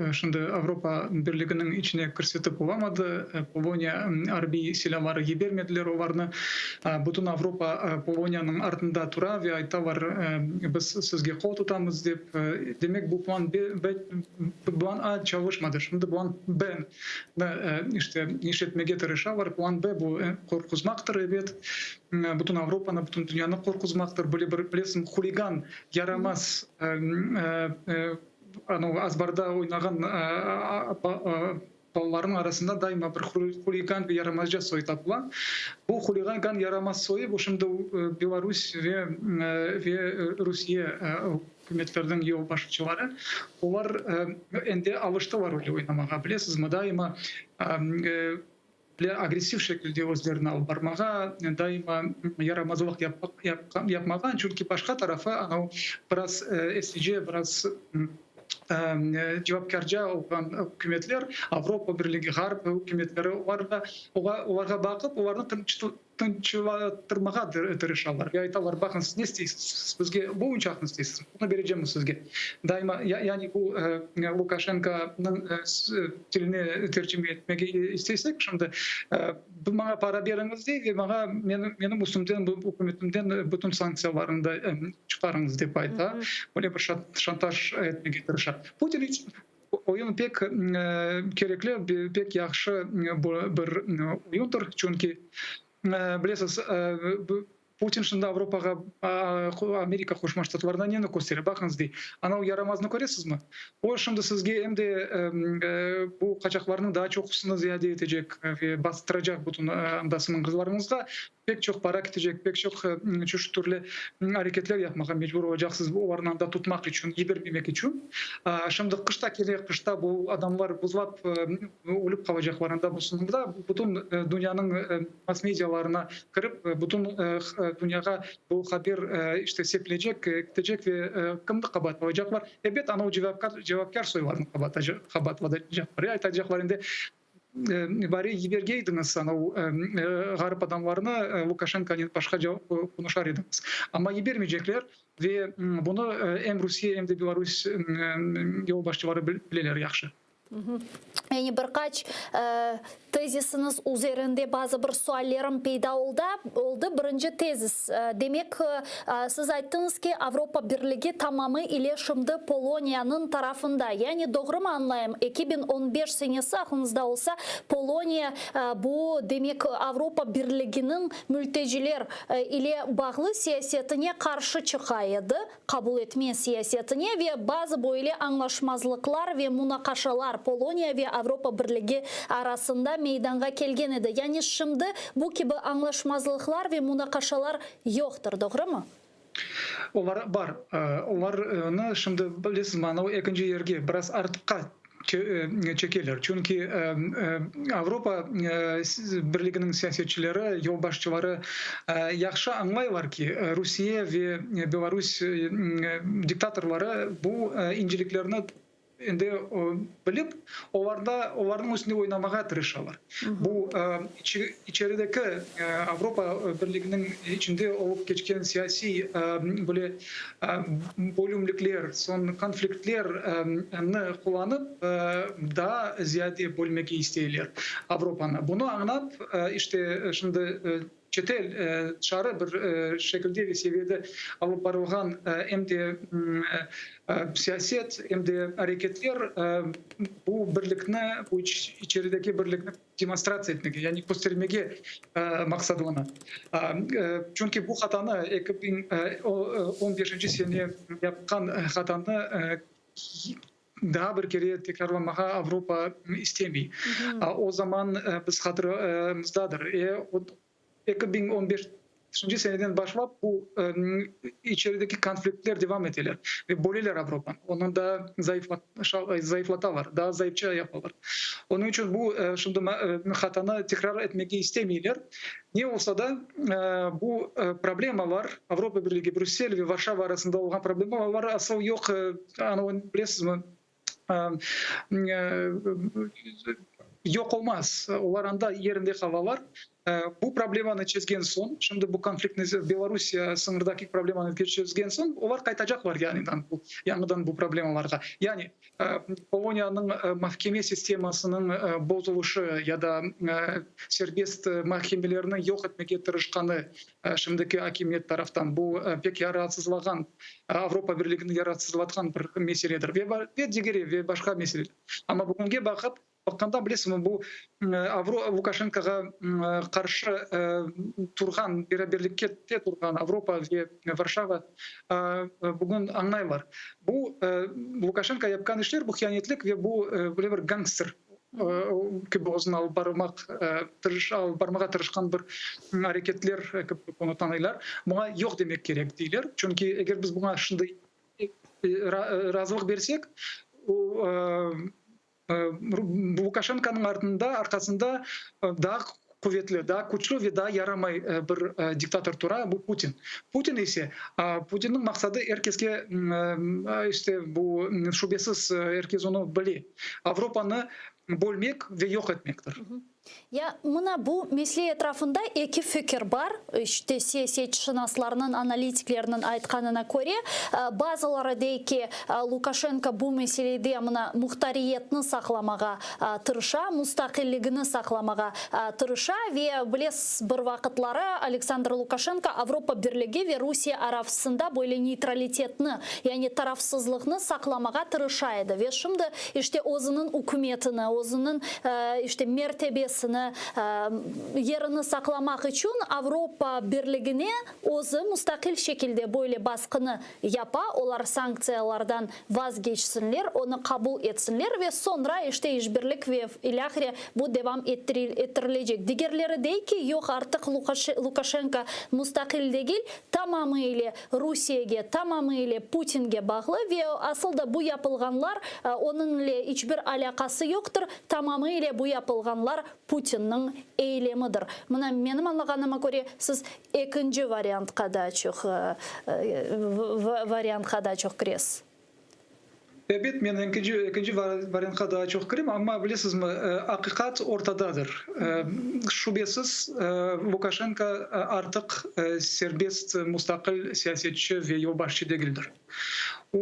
o şimdi Avropa Birliginiñ içine kirsetip olamadı, Poloniya arbiy silâları yibermediler olarnı. Bütün Avropa Poloniyanıñ artında tura ve aytalar, biz sizge qol tutamız dep. Demek, bu plan B, plan A çalışmadı, şimdi plan B ni işte işletmege tırışalar. Plan B bu qorquzmaqtır, ebet, bütün Avropanı, bütün dünyanı qorquzmaqtır. Böyle bir, bilesiñ, huligan, yaramaz, anavı azbarda oynağan Balalarnıñ arasında daima bir huligan ve yaramazca soy tapıla. Bu huligan, yaramaz soyu bu şimdi Belarus ve ve Rusiye ükümetleriniñ yolbaşçıları. Olar endi alıştılar öyle oynamağa, bilesizmi, daima agressiv şekilde özlerini alıp barmağa, daima yaramazlıq yapmağa, çünki başqa tarafı anau biraz eslice, biraz cevapkârca olğan ükümetler, Avropa Birligi, Ğarp ükümetleri olarğa, olarğa baqıp, olarnı tınçlattırmağa tırışalar ve aytalar, baqıñ, siz ne isteysiz, siz bizge bu uçaqnı isteysiz, bunı berecemiz sizge. Daima, yani bu Lukaşenkonıñ tilini tercime etmege istesek şimdi, maña para beriñiz dey ve maña menim üstümden, bu ükümetimden bütün sanktsiyalarnı da çıqarıñız dep ayta. Böyle bir şantaj etmege tırışa. Putin içün oyun pek kerekli, pek yahşı bir oyundır, çünki bilesiz, Putin şimdi Avropağa, Amerika Qoşma Ştatlarına neni köstere? Baqıñız, dey, ana o yaramaznı köresizmi? O şimdi sizge em de bu qaçaqlarnıñ daa çoqusını ziyade etecek ve bastıracaq bütün anda sıñırlarıñızğa. Pek çoq para ketecek, pek çoq çeşit türlü areketler yapmağa mecbur olacaqsız olarnı anda tutmaq içün, yibermemek içün. Şimdi qış da kele, qışta bu adamlar buzlap ölip qalacaqlar anda bu sıñırda. Bütün dünyanıñ mass-medialarına kirip, bütün dünyağa bu haber işte sepilecek, ketecek ve kimni qabaatlaycaqlar? Ebet, ana o cevapkâr soylarnı qabaatlaycaqlar. Ve aytacaqlar endi, bari yibergeydiñiz ana o ğarip adamlarnı, Lukaşenkonen başqaca qonuşar ediñiz. Amma yibermeycekler ve bunı em Rusiye, em de Belarus yolbaşçıları bileler yahşı. Yani bir qaç tezisiñiz üzerinde bazı bir suallerim peyda oldı. Birinci tezis, demek, siz ayttıñız ki, Avropa Birligi tamamı ile şimdi Poloniyanıñ tarafında. Yani doğrumı añlayım, 2015 senesi, aqlıñızda olsa, Poloniya bu, demek, Avropa Birliginiñ mülteciler ile bağlı siyasetine qarşı çıqa edi. qabul etme siyasetine ve bazı böyle añlaşmazlıqlar ve munaqaşalar Poloniya ve Avropa Birligi arasında meydanğa kelgen edi. Yani şimdi bu kibi añlaşmazlıqlar ve munaqaşalar yoqtır, doğrumı? Olar bar. Olarnı şimdi, bilesizmi, anavı ekinci yerge, biraz artqa. çekeler. Çünki Avropa Birliginiñ siyasetçileri, yolbaşçıları yahşı añlaylar ki, Rusiye ve Belarus diktatorları bu inceliklerni endi bilip, olarda, olarnıñ üstünde oynamağa tırışalar. Bu içerideki Avropa Birliginiñ içinde olıp keçken siyasiy böyle bölümlikler, soñ konfliktlerni qullanıp, daa ziyade bölmege isteyler Avropanı. Bunı añlap, işte, şimdi çetel, tışarı bir şekilde ve seviyede alıp barılğan em de siyaset, em de areketler bu birlikni, bu içerideki birlikni demonstratsiya etmege, yani köstermege maqsadlana. Çünki bu hatanı, 2015 sene yapqan hatanı daa bir kere tekrarlamağa Avropa istemey. O zaman biz hatırımızdadır, 2015 seneden başlap bu içerideki konfliktler devam eteler ve böleler Avropanı, onı daa zayıflatalar, daa zayıfça yapalar. Onıñ içün bu şimdi hatanı tekrar etmege istemeyler. Ne olsa da, bu problemalar, Avropa Birligi, Brüssel ve Varşava arasında olğan problemalar asıl yoq, anı bilesizmi, yoq olmaz, olar anda yerinde qalalar. Bu problemanı çezgen soñ, şimdi bu konfliktni, Belorusiya sıñırdaki problemanı çezgen soñ, olar qaytacaqlar yañıdan bu, yañıdan bu problemalarğa. Yani Poloniyanıñ mahkeme sistemasınıñ bozulışı ya da serbest mahkemelerni yoq etmege tırışqanı şimdiki akimiyet taraftan, bu pek raatsızlağan, Avropa Birligini raatsızlatqan bir meseledir ve digeri, ve başqa meseleler. Amma bugünge baqıp, baqqanda, bilesiñmi, bu Lukaşenkoğa qarşı turğan, beraberlikte turğan Avropa ve Varşava bugün añlaylar, bu Lukaşenko yapqan işler, bu hiyanetlik ve bu böyle bir gangster kibi özüni alıp barmaq alıp barmağa tırışqan bir areketler kibi onı tanıylar. Buña yoq demek kerek, deyler. Çünki eger biz buña şimdi razılıq bersek, Lukaşenkonıñ artında, arqasında daa quvetli, daa küçlü ve daa yaramay bir diktator tura, bu Putin. Putin ise, Putinniñ maqsadı er keske, işte, bu şübesiz, er kes onı bile, Avropanı bölmek ve yoq etmektir. Ya mına bu mesele etrafında eki fikir bar, işte, siyasetşınaslarnıñ, analitiklerniñ aytqanına köre, bazıları dey ki, Lukaşenko bu meselede mına muhtariyetni saqlamağa tırışa, mustaqilligini saqlamağa tırışa ve bilesiz, bir vaqıtları Aleksandr Lukaşenko Avropa Birligi ve Rusiye arasında böyle neytralitetni, yani tarafsızlıqnı saqlamağa tırışa edi ve şimdi, işte, özüniñ ükümetini, özüniñ, işte, mertebesini, yerini saqlamaq içün Avropa Birligine özü mustaqil şekilde böyle basqını yapa, olar sanktsiyalardan vazgeçsinler, onı qabul etsinler ve soñra, işte, işbirlik ve ilâhre bu devam ettirilecek. Digerleri dey ki, yoq, artıq Lukaşenko mustaqil degil, tamamı ile Rusiyege, tamamı ile Putinge bağlı ve asıl da bu yapılğanlar onıñ ile iç bir alâqası yoqtır, tamamı ile bu yapılğanlar Putinniñ eylemidir. Mına, menim añlağanıma köre, siz ekinci variantqa daa çoq variantqa daa çoq kiresiz. Ebet, men ekinci, ekinci variantqa daa çoq kirem, amma bilesizmi, aqiqat ortadadır. Şübesiz, Lukaşenko artıq serbest, mustaqil siyasetçi ve yolbaşçı degildir. O,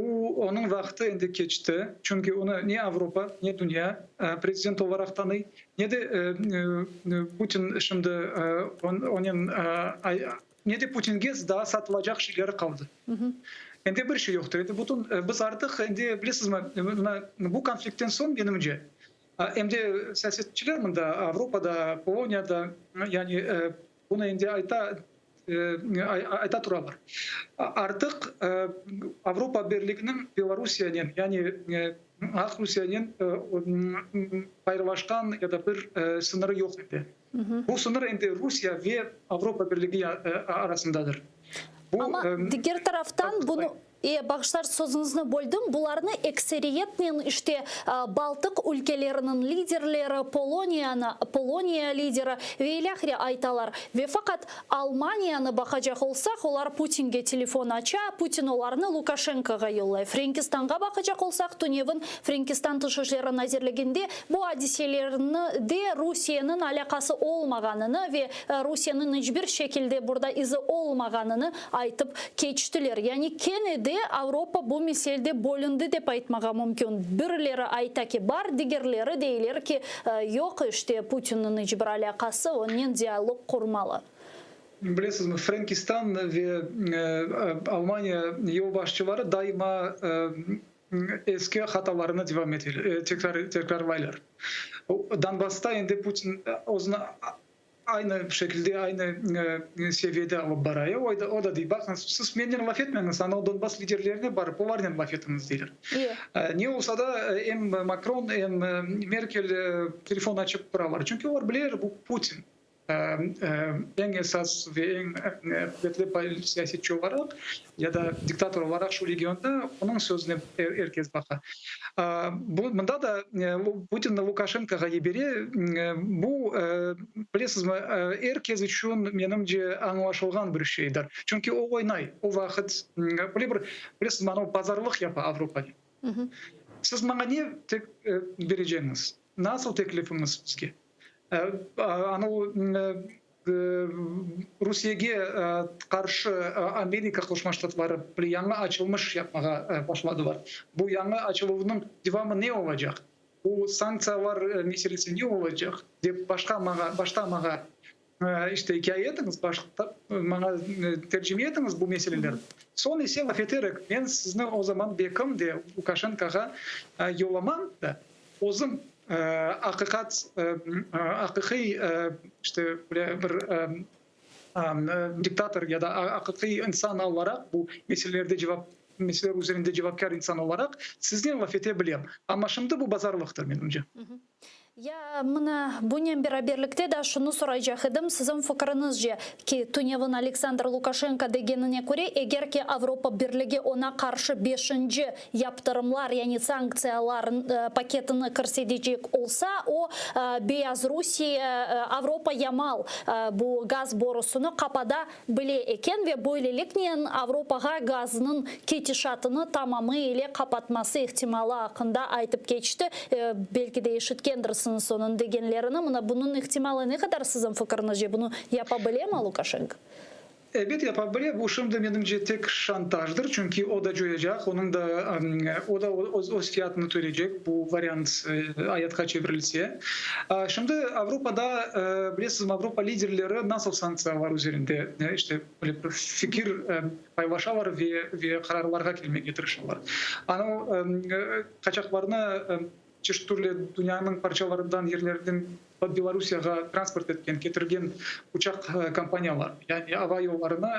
onıñ vaqtı endi keçti, çünki onı ne Avropa, ne dünya prezident olaraq tanıy, ne de Putin şimdi onen Ne de Putinge daa satılacaq şeyleri qaldı. Endi bir şey yoqtır. Endi bütün biz artıq endi bilesizmi, mına bu konfliktten soñ, menimce, em de siyasetçiler mında, Avropada, Poloniyada, yani bunı endi ayta ayta turalar. Artıq Avropa Birliginiñ Belorusiyanen, yani Aqrusiyanen ayrılaşqan ya da bir sıñırı yoq endi. Bu sıñır endi Rusiye ve Avropa Birligi arasındadır. Bu, Amma diger taraftan bunı. Bağışlar sözüñizni böldim, bularnı ekseriyetnen işte Baltıq ülkeleriniñ liderleri, Poloniyanı, Poloniya lideri ve ilâhre aytalar. Ve faqat Almaniyanı baqacaq olsaq, olar Putinge telefon aça, Putin olarnı Lukaşenkoğa yollay. Frenkistanğa baqacaq olsaq, tünevin Frenkistan Tış işleri nazirliginde bu adiselerni de Rusiyeniñ alâqası olmağanını ve Rusiyeniñ iç bir şekilde burada izi olmağanını aytıp keçtiler. Yani kene de Avropa bu meselede bölündi dep aytmağa mümkün. Birileri ayta ki, bar, digerleri deyler ki, yoq, işte, Putinniñ iç bir alâqası, onen dialog qurmalı. Bilesizmi, Frenkistan ve Almaniya yolbaşçıları daima eski hatalarını devam eteler, tekrarlaylar. Donbassta endi Putin özüni Aynı şekilde, aynı seviyede alıp bara. O da dey, baqıñız, siz mennen laf etmeñiz, ana o Donbass liderlerine barıp, olarnen laf etiñiz, deyler. Ne olsa da, em Makron, em Merkel telefon açıp turalar. Çünki olar bileler, bu Putin eñ esas ve eñ quvetli siyasetçi olaraq ya da diktator olaraq şu regionda, onıñ sözüne er kes baqa. Bu, mında da Putin Lukaşenkoğa yibere. Bu, bilesizmi, er kes içün, menimce, añlaşılğan bir şeydir. Çünki o oynay, o vaqıt, böyle bir, bilesizmi, anavı pazarlıq yapa Avropanen. Siz maña ne bereceñiz? Nasıl teklifiñiz bizge? Anavı Rusiyege qarşı Amerika Qoşma Ştatları bir yañı açılmış yapmağa başladılar. Bu yañı açıluvnıñ devamı ne olacaq? Bu sanktsiyalar meselesi ne olacaq? Dep başqa maña, başta maña işte ikâye etiñiz, başta maña tercime etiñiz bu meselelerni. Soñ ise laf eterek, men sizni o zaman bekim de Lukaşenkoğa yollamam da, özüm Aqiqat, aqiqiy işte böyle bir diktator ya da aqiqiy insan olaraq, bu meselelerde cevap, meseleler üzerinde cevapkâr insan olaraq siznen laf ete bilem. Amma şimdi bu bazarlıqtır, menimce. Ya mına bunen beraberlikte da şunı soraycaq edim, siziñ fikiriñizce, ki tünevin Aleksandr Lukaşenko degenine köre, eger ki Avropa Birligi oña qarşı beşinci yaptırımlar, yani sanktsiyalar paketini kirsetecek olsa, o, Beyazrusiye, Avropa Yamal bu gaz borusını qapada bile eken ve böyleliknen Avropağa gaznıñ ketişatını tamamı ile qapatması ihtimalı aqqında aytıp keçti. Belki de eşitkendirsiñiz onıñ degenlerini. Mına bunıñ ihtimalı ne qadar siziñ fikiriñizce, bunı yapa bilemi Lukaşenko? Ebet, yapa bile. Bu şimdi, menimce, tek şantajdır, çünki o da coyacaq, onıñ da, o da öz fiyatını töleycek, bu variant ayatqa çevirilse. Şimdi Avropada, bilesizmi, Avropa liderleri nasıl sanktsiyalar üzerinde, işte, böyle bir fikir paylaşalar ve ve qararlarğa kelmege tırışalar. Anau qaçaqlarnı çeşit türlü dünyanıñ parçalarından, yerlerden Belorusiyağa transport etken, ketirgen uçaq kompaniyalar, yani ava yollarını,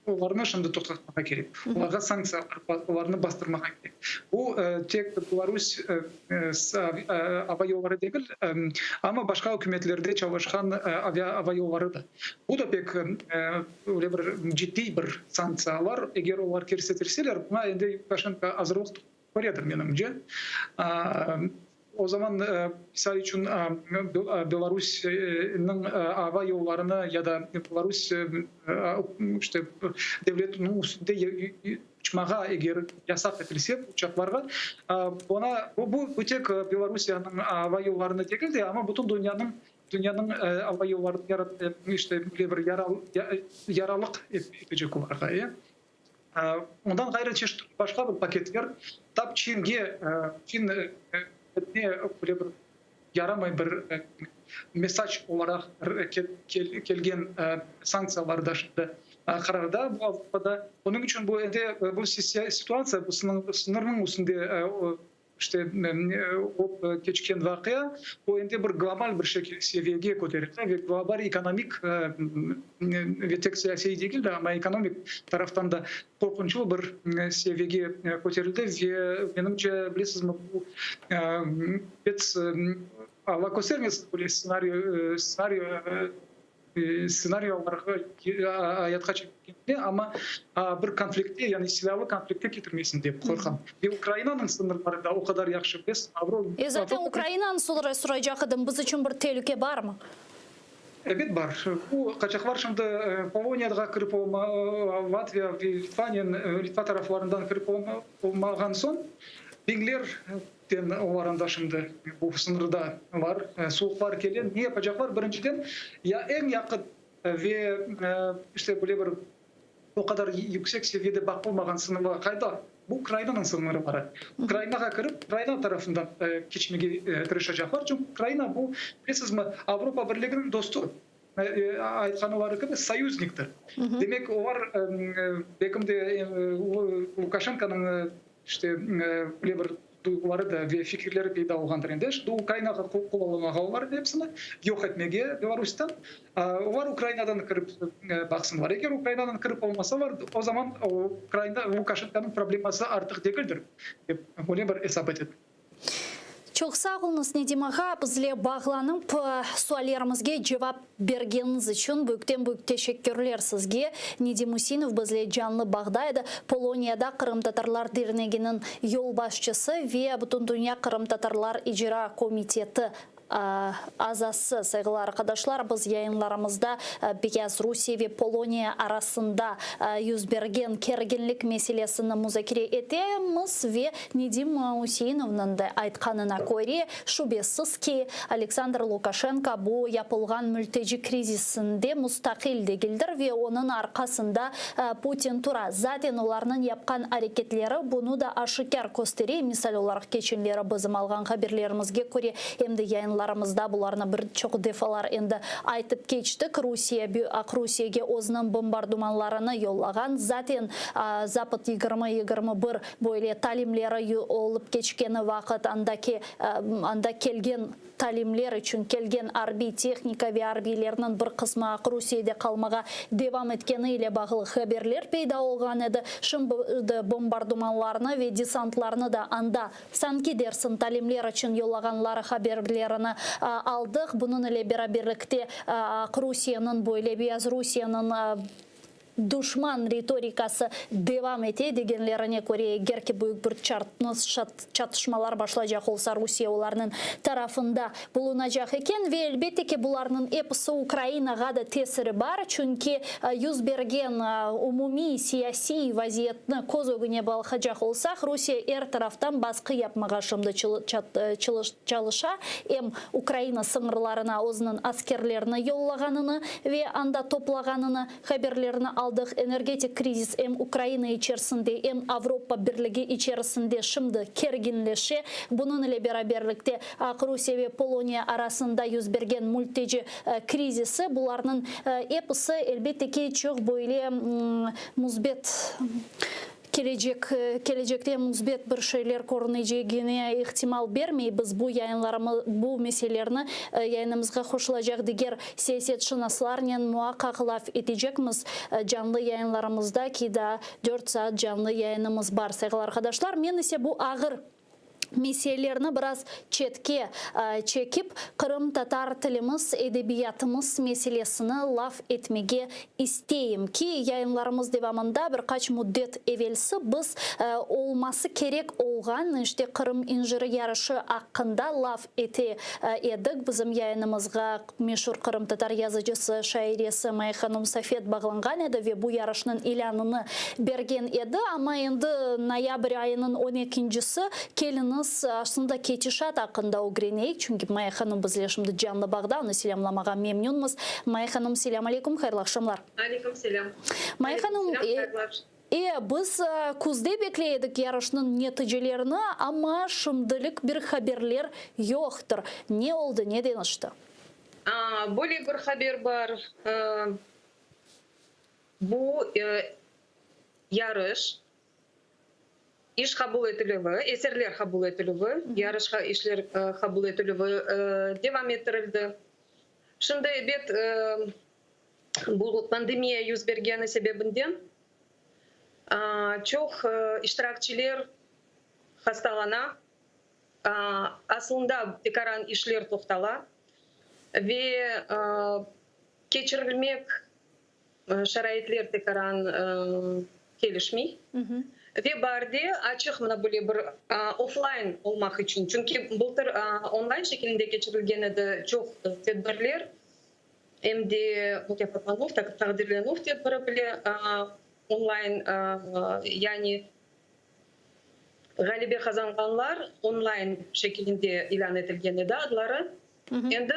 olarnı şimdi toqtatmağa kerek, olarğa sanktsiyalar, olarnı bastırmağa kerek. Bu tek Belarus ava yolları degil, amma başqa ükümetlerde çalışqan ava yolları da. Bu da pek öyle bir ciddiy bir sanktsiyalar, eger olar kirsetilseler, buña endi Lukaşenko azırlıq Köredir, menimce. O zaman, misal içün, Belarusniñ ava yollarını ya da Belarus işte devletiniñ üstünde uçmağa eger yasaq etilse uçaqlarğa, buna bu tek Belarusiyaniñ ava yollarını degil de, amma bütün dünyanıñ dünyanıñ ava yollarını işte böyle bir yaralıq etecek olarğa. Ondan ğayrı çeşit başqa bir paketler tap Çinge, Çin ükümetine böyle bir yaramay bir mesac olaraq kelgen sanktsiyalar da şimdi qararda bu Avropada. Onıñ içün bu endi bu situatsiya, bu sıñırnıñ üstünde İşte, o keçken vaqia, o endi bir global bir şekil, seviyege köterildi ve global ekonomik ve tek siyasiy degil de, amma ekonomik taraftan da qorqunçlı bir seviyege köterildi ve menimce, bilesizmi, bu pek, Alla köstermesin, böyle stsenariy, stsenariy. stsenariyalarğa ayatqa çekmege, amma bir konfliktke, yani silâlı konfliktke ketirmesin dep qorqam. Ve Ukrainanıñ sıñırları da o qadar yahşı bilesiz, Avro. E, zaten Ukrainanı soraycaq edim, biz içün bir telüke barmı? Ebet bar. Bu qaçaqlar şimdi Poloniyağa kirip olma, Latviya ve Litvaniya, Litva taraflarından kirip olmağan soñ, biñlerden olar anda şimdi bu sıñırda bar. Suvuqlar kele. Ne yapacaqlar? Birinciden, ya eñ yaqın ve işte böyle bir o qadar yüksek seviyede baqılmağan sıñırlar qayda? Bu Ukrainanıñ sıñırları. Ukrainağa kirip, Ukraina tarafından keçmege tırışacaqlar. Çünki Ukraina bu, bilesizmi, Avropa Birliginiñ dostu, aytqanları kibi, soyuzniktir. Demek, olar, belkim de, Lukaşenkonıñ, işte, böyle bir duyğuları da ve fikirleri peyda olğandır endi. Şimdi Ukrainağa qullanmağa olar epsini yoq etmege Belarustan. Olar Ukrainadan kirip baqsınlar. Eger Ukrainadan kirip olmasalar, o zaman Ukraina Lukaşenkonıñ probleması artıq degildir, dep böyle bir esap etedim. Çoq sağ oluñız, Nedim ağa, bizle bağlanıp, suallerimizge cevap bergeniñiz içün büyükten-büyük teşekkürler sizge. Nedim Üseinov bizle canlı bağda edi, Poloniyada Qırımtatarlar derneginiñ yolbaşçısı ve Bütündünya qırımtatarlar icra komiteti azası. Sayğılı arqadaşlar, biz yayınlarımızda Beyazrusiye ve Poloniya arasında yüz bergen kerginlik meselesini muzakere etemiz ve Nedim Üseinovnıñ da aytqanına köre, şübesiz ki, Aleksandr Lukaşenko bu yapılğan mülteci krizisinde mustaqil degildir ve onıñ arqasında Putin tura. Zaten olarnıñ yapqan areketleri bunı da aşikâr köstere, misal olaraq keçenleri bizim alğan haberlerimizge köre, em de yayınlarımızda bularnı bir çoq defalar endi aytıp keçtik, Rusiye Aqrusiyege özüniñ bombardumanlarını yollağan, zaten Zapad 2021 böyle talimleri olıp keçkeni vaqıt andaki anda kelgen talimler içün kelgen arbiy tehnika ve arbiylerniñ bir qısmı Aqrusiyede qalmağa devam etkeni ile bağlı haberler peyda olğan edi. Şimdi bombardumanlarnı ve desantlarnı da anda sanki dersiñ talimler içün yollağanları haberlerini aldıq. Bunıñ ile beraberlikte Aqrusiyeniñ böyle Beyazrusiyeniñ duşman ritorikası devam ete degenlerine köre, eger ki büyük bir çatışmalar başlaycaq olsa, Rusiye olarnıñ tarafında bulunacaq eken. Ve, elbette ki, bularnıñ episi Ukrainağa da tesiri bar, çünki yüz bergen umumiy siyasiy vaziyetni köz ögüne baqacaq olsaq, Rusiye er taraftan basqı yapmağa şimdi çalışa, em Ukraina sıñırlarına özüniñ askerlerini yollağanını ve anda toplağanını haberlerini aldıq. Energetik krizis em Ukraina içerisinde, em Avropa Birligi içerisinde şimdi kerginleşe. Bunıñ ile beraberlikte Aqrusiye ve Poloniya arasında yüz bergen mülteci krizisi, bularnıñ episi, elbette ki, çoq böyle müsbet kelecek, kelecekte müsbet bir şeyler körünecegine ihtimal bermey. Biz bu yayınlarımız, bu meselelerni yayınımızğa qoşulacaq diger siyasetşınaslarnen muaqqaq laf etecekmiz canlı yayınlarımızda ki, daa 4 saat canlı yayınımız bar, sayğılı arqadaşlar. Men ise bu ağır meselelerni biraz çetke çekip, qırımtatar tilimiz, edebiyatımız meselesini laf etmege isteyim ki, yayınlarımız devamında bir qaç müddet evelsi biz olması kerek olğan, işte, Qırım inciri yarışı aqqında laf ete edik. Bizim yayınımızğa meşur qırımtatar yazıcısı, şairesi Maya hanım Safet bağlanğan edi ve bu yarışnıñ ilânını bergen edi. Amma endi noyabr ayınıñ 12-incisi, keliñiz, aslında ketişat aqqında ögreneyik, çünki Maya hanım bizle şimdi canlı bağda, onı selâmlamağa memnünmiz. Maya hanım, selâm aleyküm, hayırlı aqşamlar. Aleyküm selâm. Maya hanım, biz küzde bekley edik yarışnıñ neticelerini, amma şimdilik bir haberler yoqtır. Ne oldı, ne deñişti? Böyle bir haber bar. Bu yarış iş qabul etilüvi, eserler qabul etilüvi, yarışqa işler qabul etilüvi devam ettirildi. Şimdi, ebet, bu pandemiya yüz bergeni sebebinden çoq iştirakçiler hastalana, aslında tekaran işler toqtala ve. Keçirilmek şaraitler tekaran kelişmey. Ve baarde açıq mına böyle bir offline olmaq içün, çünki bıltır online şekilinde keçirilgen edi çoq tedbirler, em de mukâfatlanuv, taqdirlenüv tedbiri bile online, yani ğalebe qazanğanlar online şekilinde ilân etilgen edi adları. Endi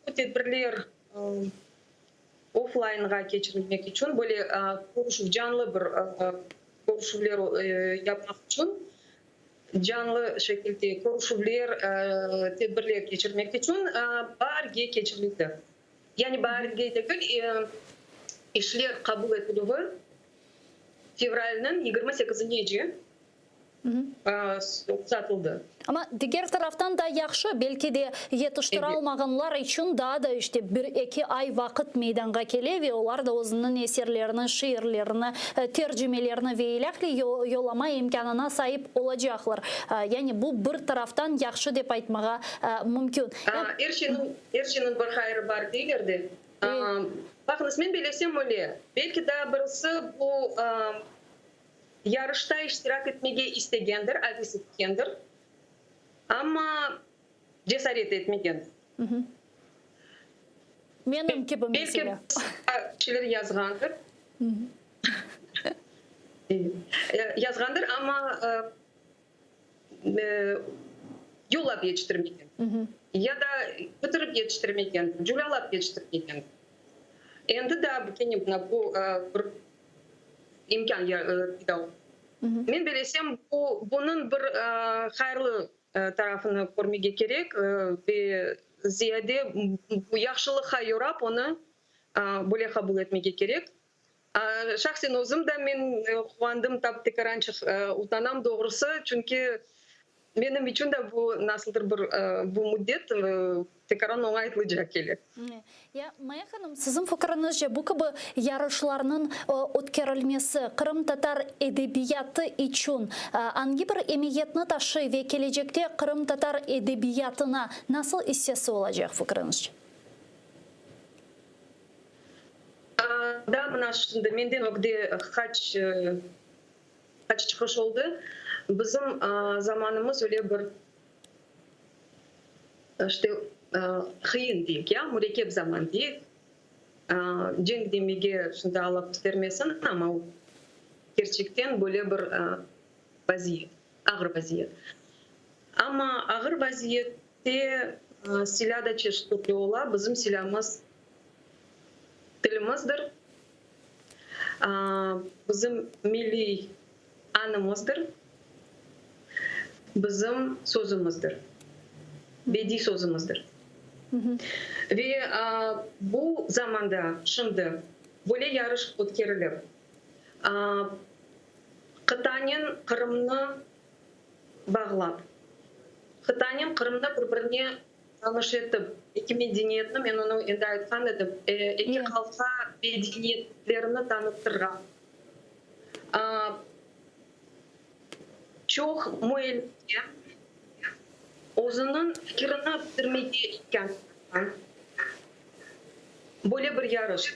bu tedbirler offlineğa keçirilmek içün, böyle körüşüv, canlı bir körüşüvler yapmaq içün, canlı şekilde körüşüvler, tedbirler keçirmek içün baarge keçirildi. Yani baarge degil, işler qabul etilüvi fevralniñ 28-nece Satıldı. Amma diger taraftan da yahşı, belki de yetiştiralmağanlar içün daa da işte bir-eki ay vaqıt meydanğa kele ve olar da özüniñ eserlerini, şiirlerini, tercimelerini ve ilâhre yollama imkânına saip olacaqlar. Yani bu bir taraftan yahşı dep aytmağa mümkün. Er şeyniñ, er şeyniñ bir hayırı bar deyler de. Baqıñız, men belesem öyle, belki daa birisi bu Yarışta iştirak etmege istegendir, aves etkendir, amma cesaret etmegen. Menim kibi mesela. Belki bir şeyler yazğandır. Yazğandır, amma yollap yetiştirmegen. Ya da bitirip yetiştirmegen, culâlap yetiştirmegen. Endi daa kene mına bu bir imkân peyda oldı. Men belesem, bu, bunıñ bir hayırlı tarafını körmege kerek ve ziyade bu yahşılıqqa yorap onı böyle qabul etmege kerek. Şahsen özüm de men quvandım, tap tekarançıq utanam doğrusı, çünki Menim içün de bu nasıldır bir bu müddet tekaran oñaytlıca kele. Ya, Maya hanım, siziñ fikriñizce, bu kibi yarışlarnıñ ötkerilmesi qırımtatar edebiyatı içün angi bir emiyetni taşıy ve kelecekte qırımtatar edebiyatına nasıl issesi olacaq fikriñizce? Da, mına şimdi menden ögde qaç Qaç çıqış oldı. Bizim zamanımız öyle bir, işte, qıyın deyik, ya, mürekkep zaman deyik. Cenk demege şimdi Alla köstermesin, amma kerçekten böyle bir vaziyet, ağır vaziyet. Amma ağır vaziyette silâ da çeşit türlü ola. Bizim silâmız tilimizdir. Bizim milliy añımızdır, bizim sözümizdir, bediy sözümizdir. Ve bu zamanda, şimdi böyle yarış ötkerilip, qıtanen Qırımnı bağlap, qıtanen Qırımnı bir-birine Tanış etip, eki medeniyetni, men onı endi aytqan edim, eki halqqa medeniyetlerini tanıttırğan. Çoq müellifke özüniñ fikirini bildirmege imkân bergen böyle bir yarış.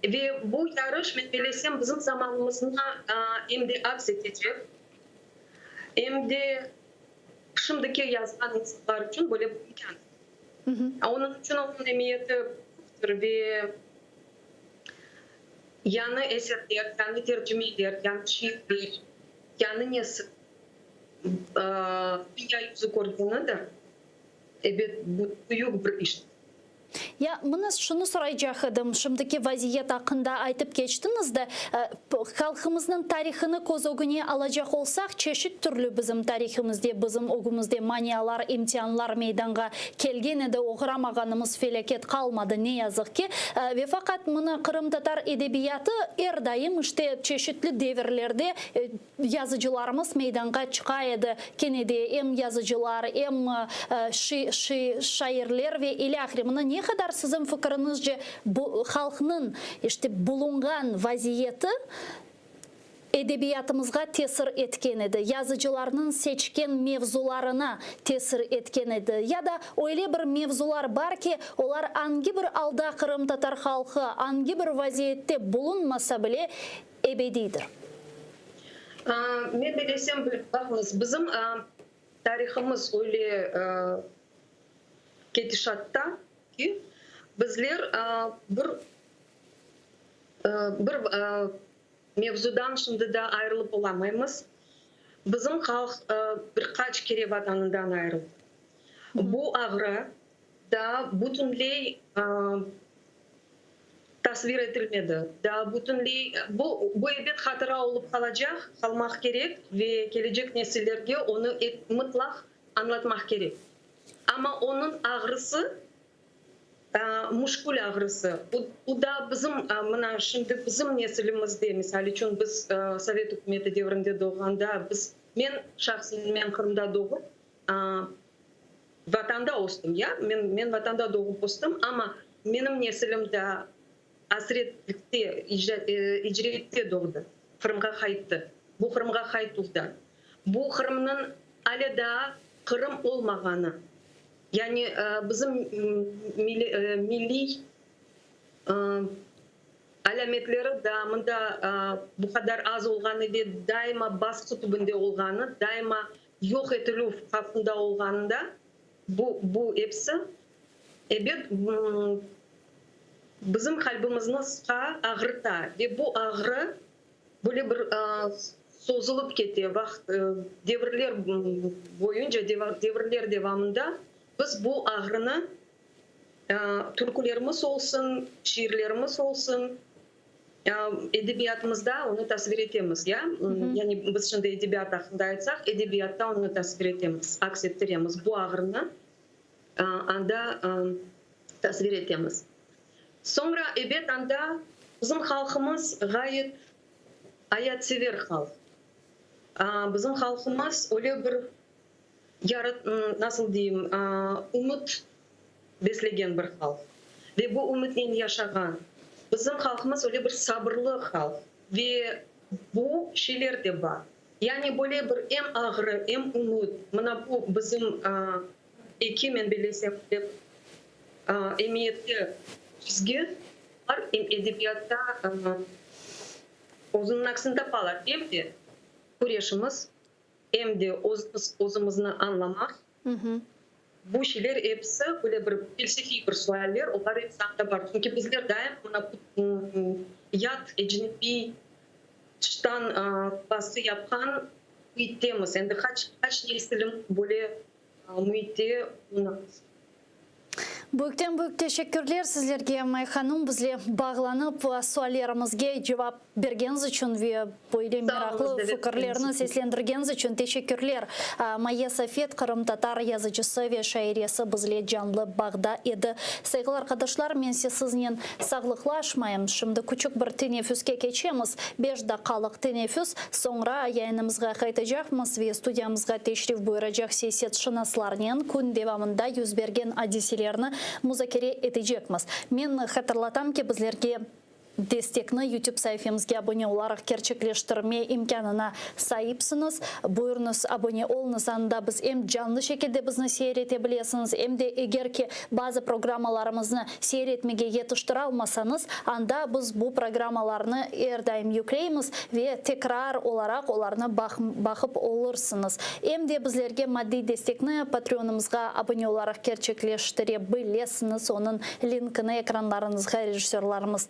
Ve bu yarış, men bellesem, bizim zamanımıznı em de aks etecek, em de Şimdiki yazğan insanlar içün böyle bir imkân. Onıñ içün onıñ emiyeti büyüktir ve yañı eserler, yañı tercimeler, yañı şiirler, yañı nesil dünya yüzü körgenidir, ebet, bu büyük bir iştir. Ya, mına şunı soraycaq edim, şimdiki vaziyet aqqında aytıp keçtiñiz de, halqımıznıñ tarihını köz ögüne alacaq olsaq, çeşit türlü bizim tarihimizde, bizim ögümizde manialar, imtianlar meydanğa kelgen edi, oğramağanımız felâket qalmadı, ne yazıq ki. Ve faqat mına qırımtatar edebiyatı er daim işte çeşitli devirlerde Yazıcılarımız meydanğa çıqa edi, kene de em yazıcılar, em şairler ve ilâhre. Mına ne qadar siziñ fikiriñizce bu halqnıñ işte bulunğan vaziyeti. Edebiyatımızğa tesir etken edi, yazıcılarnıñ seçken mevzularına tesir etken edi. Ya da öyle bir mevzular bar ki, olar angi bir alda qırımtatar halqı angi bir vaziyette bulunmasa bile, ebediydir. Men bilesem, baqıñız, bizim tarihımız öyle ketişatta ki, bizler bir bir Mevzudan şimdi daa ayırılıp olamaymız. Bizim halq bir qaç kere Vatanından ayırıldı. Bu ağrı daa bütünley tasvir etilmedi. Daa bütünley, bu, bu ebet hatıra olıp qalacaq, qalmaq kerek ve kelecek nesillerge onı mıtlaq añlatmaq kerek. Amma onıñ ağrısı Muşkül ağrısı. Bu da bizim, mına şimdi bizim nesilimizde, misal içün, biz Sovet ükümeti devrinde doğğanda, biz, men şahsen, men Qırımda doğıp, Vatanda östim, ya, men, men Vatanda doğıp östim, amma menim nesilim da asretlikte, icrette doğdı, Qırımğa qayttı. Bu Qırımğa qaytuvda, bu Qırımnıñ ale daa Qırım olmağanı. Yani bizim milliy alâmetleri da mında bu qadar az olğanı ve daima basqı tübünde olğanı, daima yoq etilüv havfında olğanında bu bu episi, ebet, bizim qalbimizni sıqa, ağırta ve bu ağrı Böyle bir sozulıp kete, vaqıt, devirler boyunca, devirler devamında biz bu ağrını türkülerimiz olsun, şiirlerimiz olsun, edebiyatımızda onı tasvir etemiz, ya. Yani biz şimdi edebiyat aqqında aytsaq, edebiyatta onı tasvir etemiz, aks ettiremiz bu ağrını anda tasvir etemiz. Soñra, ebet, anda bizim halqımız ğayet ayatsever halq. Bizim halqımız öyle bir yarat, nasıl deyim, ümüt beslegen bir halq ve bu ümütnen yaşağan. Bizim halqımız öyle bir sabırlı halq ve bu şeyler de bar. Yani böyle bir em ağrı, em ümüt, mına bu bizim eki, men bellesem, dep emiyetli çizgi bar, em edebiyatta özüniñ aksini tapalar, em de küreşimiz, em de özümiz özümizni añlamaq, bu şeyler episi böyle bir felsefiy bir sualler, olar episi anda bar. Çünki bizler daim mına bu yat, ecnebiy, tıştan basqı yapqan müittemiz. Endi qaç qaç nesilim böyle müitte bulunamız. Büyükten büyük teşekkürler sizlerge, May hanım, bizle bağlanıp, suallerimizge cevap bergeniz içün ve böyle meraqlı fikirlerni seslendirgeniz içün teşekkürler. Maye Safet, qırımtatar yazıcısı ve şairesi bizle canlı bağda edi. Sayğılı arqadaşlar, men ise siznen sağlıqlaşmayım. Şimdi küçük bir teneffüske keçemiz, beş daqqalıq teneffüs, soñra yayınımızğa qaytacaqmız ve studiyamızğa teşrif buyuracaq siyasetşınaslarnen kün devamında yüz bergen adiselerni muzakere etecekmiz. Men hatırlatam ki, bizlerge Destekni YouTube saifemizge abone olaraq kerçekleştirme imkânına saipsiñiz. Buyurıñız, abone oluñız, anda biz em canlı şekilde bizni seyir ete bilesiñiz, em de eger ki bazı programmalarımıznı seyir etmege yetiştiralmasañız, anda biz bu programmalarnı er daim yükleymiz ve tekrar olaraq olarnı baqıp olursıñız. Em de bizlerge maddiy destekni Patreonımızğa abone olaraq kerçekleştire bilesiñiz, onıñ linkini ekranlarıñızğa rejissörlarımız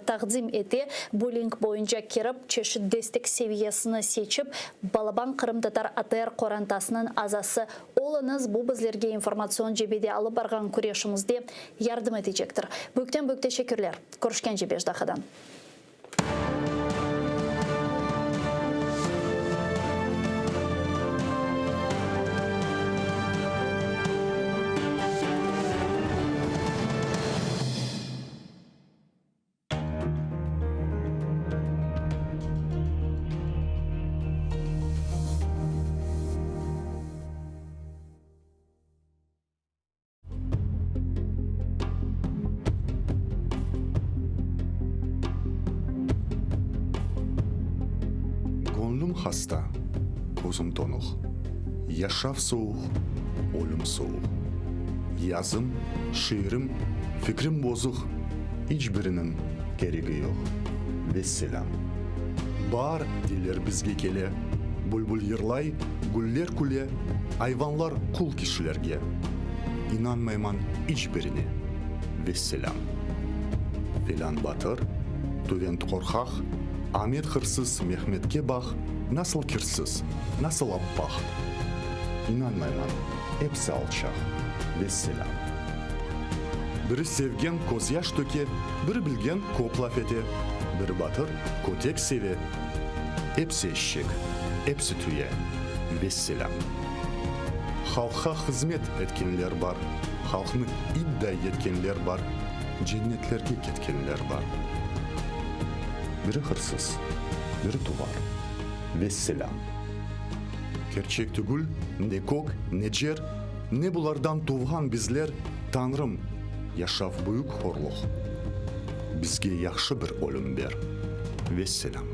taqdim ete. Bu link boyunca kirip, çeşit destek seviyesini seçip, Balaban qırımtatar ATR qorantasınıñ azası oluñız. Bu bizlerge informatsion cebede alıp barğan küreşimizde yardım etecektir. Büyükten-büyük teşekkürler. Körüşkence beş daqadan. hasta, közüm tonuq. Yaşav sovuq, ölüm sovuq. Yazım, şiirim, fikrim bozuq, İç biriniñ keregi yoq. Vesselâm. Baar, deyler, bizge kele, Bülbül yırlay, güller küle, Ayvanlar qul kişilerge. İnanmayman iç birine. Vesselâm. Felân batır, tüvent qorqaq, Amet hırsız Mehmetke baq, Nasıl kirsiz, nasıl appaq. İnanmayman, epsi alçaq. Vesselâm. Biri sevgen közyaş töke, Biri bilgen köp laf ete, Biri batır, kötek seve, Epsi eşek, epsi tüye. Vesselâm. Halqqa hızmet etkenler bar, Halqnı itday etkenler bar, Cennetlerge ketkenler bar. Biri hırsız, biri tuvar. Vesselâm. Kerçek tügül, ne kök, ne cer, Ne bulardan tuvğan bizler, Tañrım, yaşav büyük horluq, Bizge yahşı bir ölüm ber. Vesselâm.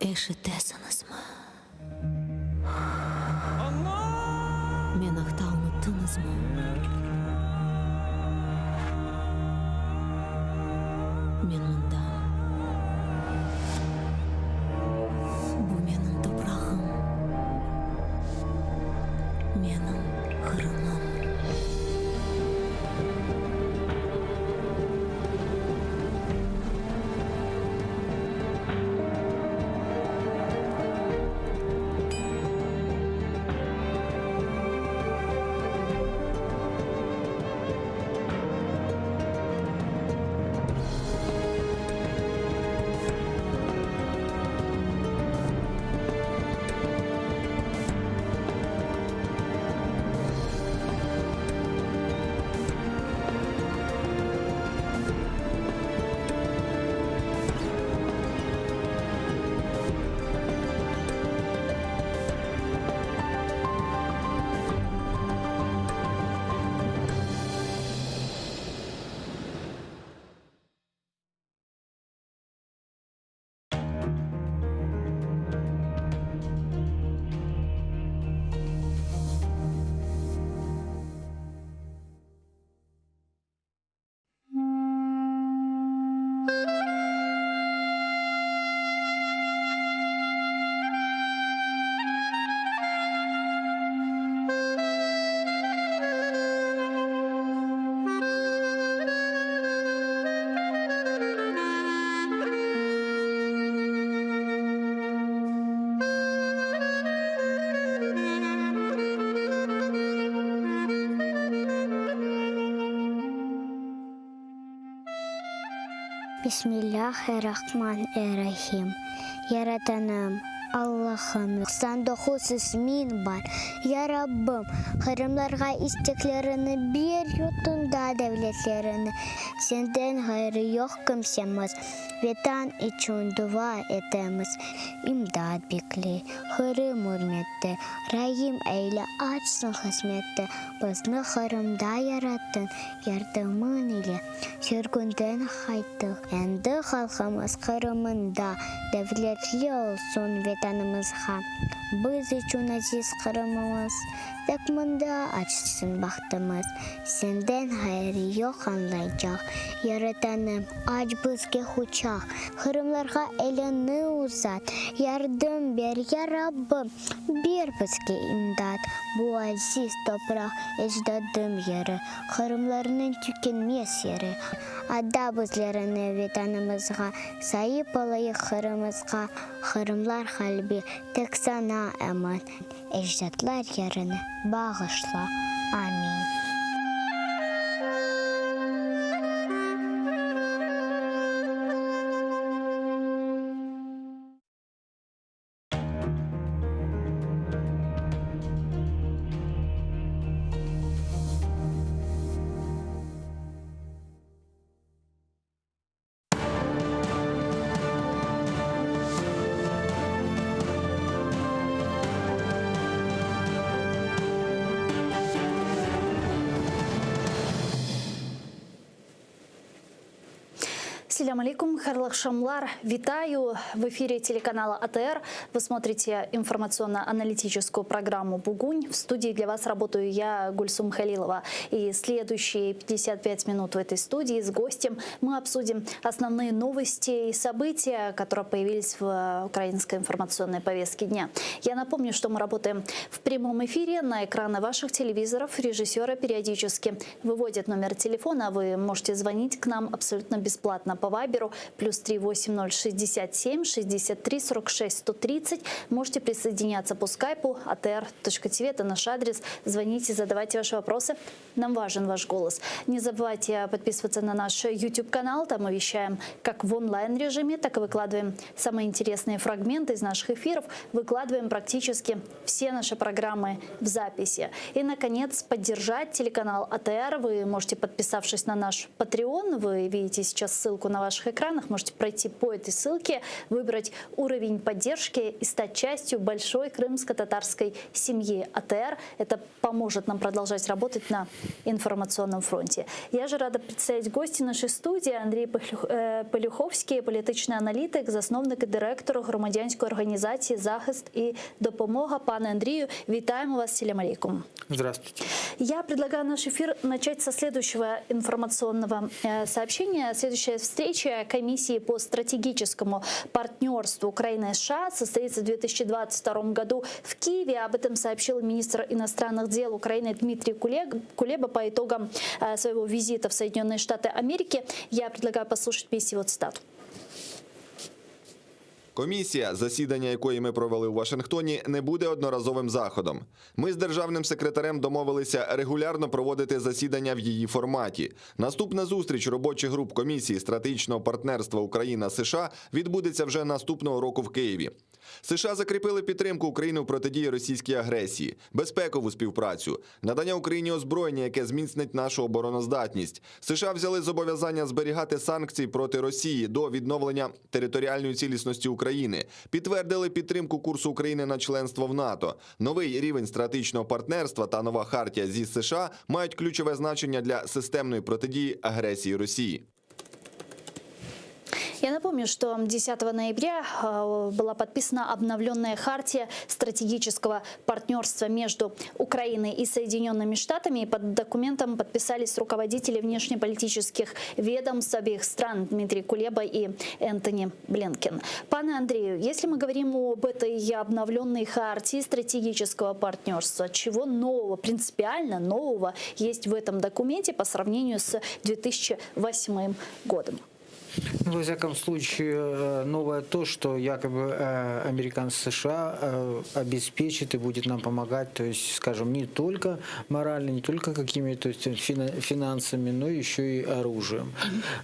Eşitesiñizmi? Men aqta unuttıñızmı? Men mındam. Bu menim toprağım, menim Qırımım. Bismillâh-er-Rahman-er-Rahim. Yaratanım, Allahım, 99 ismiñ bar. Ya Rabbim, qırımlarğa isteklerini ber, yurtunda devletlerini, Senden ğayrı yoq kimsemiz, Vetan içün dua etemiz, İmdat bekley Qırım ürmette, Raim eyle, açsın qısmette, Bizni Qırımda yarattıñ, Yardımıñ ile sürgünden qayttıq, Endi halqımız Qırımında, Devletli olsun Vetanımızğa. Biz içün aziz Qırımımız, Tek mında açsın bahtımız. Senden ğayrı yoq añlaycaq, Yaratanım, aç bizge quçaq, Qırımlarğa eliñni uzat, Yardım ber, ya Rabbim, ber bizge imdat. Bu aziz topraq ecdadım yeri, Qırımlarnıñ tükenmez yeri. Ada bizlerini Vetanımızğa, Saip olayıq Qırımızğa, Qırımlar qalbi tek saña emin. Ecdatlar yerini bağışla. Amin. Selâm aleyküm, hayırlı aqşamlar. Витаю в эфире телеканала АТР. Вы смотрите информационно-аналитическую программу «Бугунь». В студии для вас работаю я, Гульсум Халилова. И следующие 55 минут в этой студии с гостем мы обсудим основные новости и события, которые появились в украинской информационной повестке дня. Я напомню, что мы работаем в прямом эфире на экраны ваших телевизоров. Режиссеры периодически выводят номер телефона. Вы можете звонить к нам абсолютно бесплатно по Вайберу плюс 380 67 63 46 130. Можете присоединяться по скайпу atr.tv. Это наш адрес. Звоните, задавайте ваши вопросы. Нам важен ваш голос. Не забывайте подписываться на наш YouTube-канал. Там мы вещаем как в онлайн-режиме, так и выкладываем самые интересные фрагменты из наших эфиров. Выкладываем практически все наши программы в записи. И, наконец, поддержать телеканал АТР вы можете, подписавшись на наш Patreon. Вы видите сейчас ссылку на ваших экранах. Можете пройти по этой ссылке, выбрать уровень поддержки и стать частью большой крымско-татарской семьи АТР. Это поможет нам продолжать работать на информационном фронте. Я же рада представить гостя нашей студии Андрій э, Пелюховський, політичний аналітик, засновник і директор громадянської організації Захист і допомога. Пане Андрію, вітаємо вас. Селям алейкум. Здравствуйте. Я предлагаю наш эфир начать со следующего информационного э, сообщения. Следующая встреча комиссии по стратегическому партнерству Украины и США состоится в 2022 году в Киеве. Об этом сообщил министр иностранных дел Украины Дмитрий Кулеба по итогам э, своего визита в Соединенные Штаты Америки. Я предлагаю послушать вместе его цитату. Комісія, засідання якої ми провели у Вашингтоні, не буде одноразовим заходом. Ми з державним секретарем домовилися регулярно проводити засідання в її форматі. Наступна зустріч робочих груп комісії стратегічного партнерства Україна США відбудеться вже наступного року в Києві. США закріпили підтримку України у протидії російській агресії, безпекову співпрацю, надання Україні озброєння, яке зміцнить нашу обороноздатність. США взяли зобов'язання зберігати санкції проти Росії до відновлення територіальної цілісності України, підтвердили підтримку курсу України на членство в НАТО. Новий рівень стратегічного партнерства та нова хартія зі США мають ключове значення для системної протидії агресії Росії. Я напомню, что 10 ноября э, была подписана обновленная хартия стратегического партнерства между Украиной и Соединенными Штатами. И под документом подписались руководители внешнеполитических ведомств обеих стран Дмитрий Кулеба и Энтони Блинкен. Пане Андрею, если мы говорим об этой обновленной хартии стратегического партнерства, чего нового, принципиально нового есть в этом документе по сравнению с 2008 годом? Ну, во всяком случае, э, новое то, что якобы э, американцы США э, обеспечит и будет нам помогать, то есть, скажем, не только морально, не только какими-то то есть, финансами, но еще и оружием.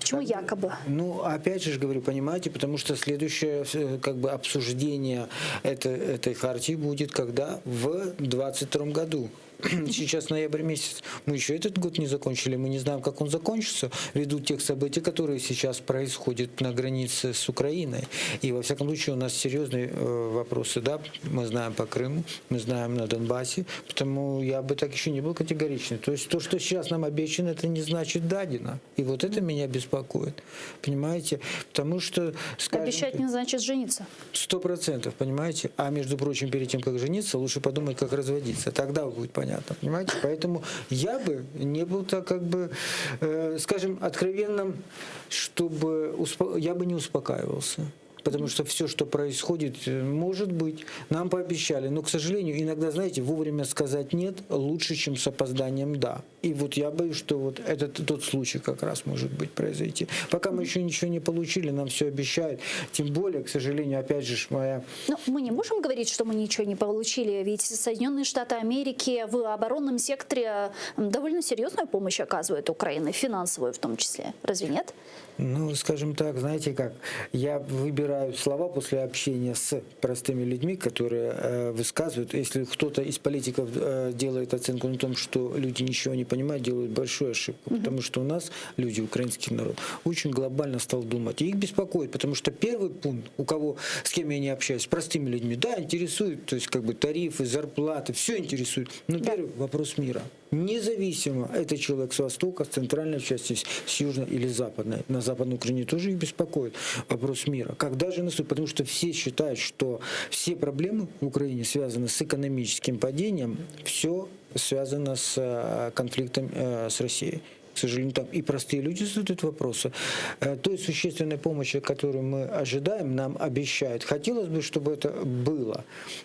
Почему так, якобы? Ну, опять же говорю, понимаете, потому что следующее как бы обсуждение это, этой хартии будет когда? В 2022 году. Сейчас ноябрь месяц. Мы еще этот год не закончили. Мы не знаем, как он закончится, ввиду тех событий, которые сейчас происходят на границе с Украиной. И, во всяком случае, у нас серьезные э, вопросы. Да, мы знаем по Крыму, мы знаем на Донбассе. Потому я бы так еще не был категоричный. То есть то, что сейчас нам обещано, это не значит дадено. И вот это меня беспокоит. Понимаете? Потому что... Скажем, Обещать не значит жениться. Сто процентов, понимаете? А между прочим, перед тем, как жениться, лучше подумать, как разводиться. Тогда будет понятно, понимаете? Поэтому я бы не был так как бы, э, скажем, откровенным, чтобы успо... я бы не успокаивался. Потому что все, что происходит, э, может быть, нам пообещали. Но, к сожалению, иногда, знаете, вовремя сказать «нет» лучше, чем с опозданием «да». И вот я боюсь, что вот этот тот случай как раз может быть произойти. Пока мы еще ничего не получили, нам все обещают. Тем более, к сожалению, опять же, моя... Но мы не можем говорить, что мы ничего не получили, ведь Соединенные Штаты Америки в оборонном секторе довольно серьезную помощь оказывают Украине, финансовую в том числе. Разве нет? Ну, скажем так, знаете как, я выбираю слова после общения с простыми людьми, которые э, высказывают. Если кто-то из политиков э, делает оценку на том, что люди ничего не понимают, делают большую ошибку. Mm-hmm. Потому что у нас люди, украинский народ, очень глобально стал думать. И их беспокоит, потому что первый пункт, у кого, с кем я не общаюсь, с простыми людьми, да, интересует, то есть как бы тарифы, зарплаты, все интересует. Но да. первый вопрос мира. Независимо, это человек с востока, с центральной части, с южной или западной. На Западной Украине тоже их беспокоит вопрос мира. Когда же наступит? Потому что все считают, что все проблемы в Украине связаны с экономическим падением, все связано с э, конфликтом э, с Россией. К сожалению, там и простые люди задают вопросы. Э, той существенной помощи, которую мы ожидаем, нам обещают. Хотелось бы, чтобы это было.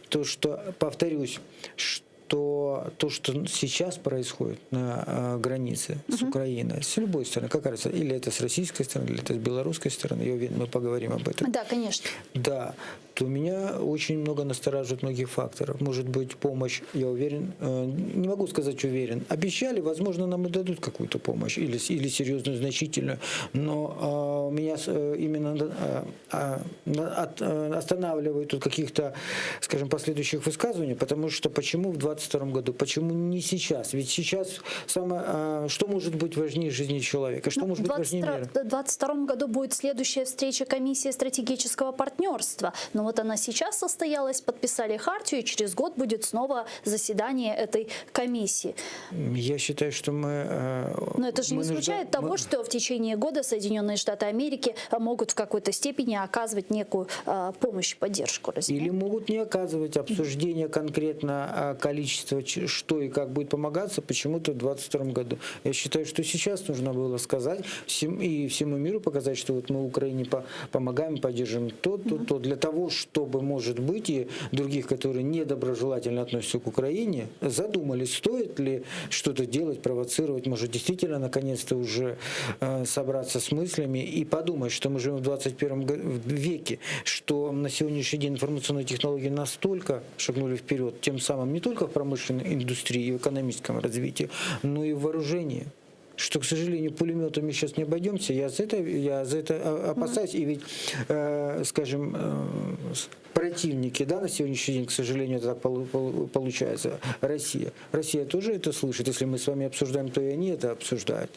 То, что, повторюсь, что то, что сейчас происходит на э, границе с Украиной, с любой стороны, какая разница, или это с российской стороны, или это с белорусской стороны, я уверен, мы поговорим об этом. Да, конечно. Да, то меня очень много настораживает многих факторов. Может быть, помощь, я уверен, э, не могу сказать уверен, обещали, возможно, нам и дадут какую-то помощь, или, или серьезную, значительную, но э, меня э, именно э, от, останавливает от каких-то, скажем, последующих высказываний, потому что почему в 22 году, почему не сейчас? Ведь сейчас самое, что может быть важнее жизни человека, что ну, может быть важнее мира? В 2022 году будет следующая встреча комиссии стратегического партнерства. Но вот она сейчас состоялась, подписали хартию, и через год будет снова заседание этой комиссии. Я считаю, что мы... Э, Но это же не исключает нужда... того, мы... что в течение года Соединенные Штаты Америки могут в какой-то степени оказывать некую э, помощь, поддержку. Разве? Или могут не оказывать обсуждение конкретно количества, что и как будет помогаться, почему-то в 2022 году. Я считаю, что сейчас нужно было сказать всем, и всему миру показать, что вот мы Украине по помогаем, поддерживаем то, то, то, для того, чтобы, может быть, и других, которые недоброжелательно относятся к Украине, задумались, стоит ли что-то делать, провоцировать, может, действительно, наконец-то уже э, собраться с мыслями и подумать, что мы живем в 21 веке, что на сегодняшний день информационные технологии настолько шагнули вперед, тем самым не только в промышленной индустрии и в экономическом развитии, но и в вооружении что, к сожалению, пулеметами сейчас не обойдемся. Я за это, я за это опасаюсь. И ведь, э, скажем, э, противники, да, на сегодняшний день, к сожалению, это так получается, Россия. Россия тоже это слышит. Если мы с вами обсуждаем, то и они это обсуждают.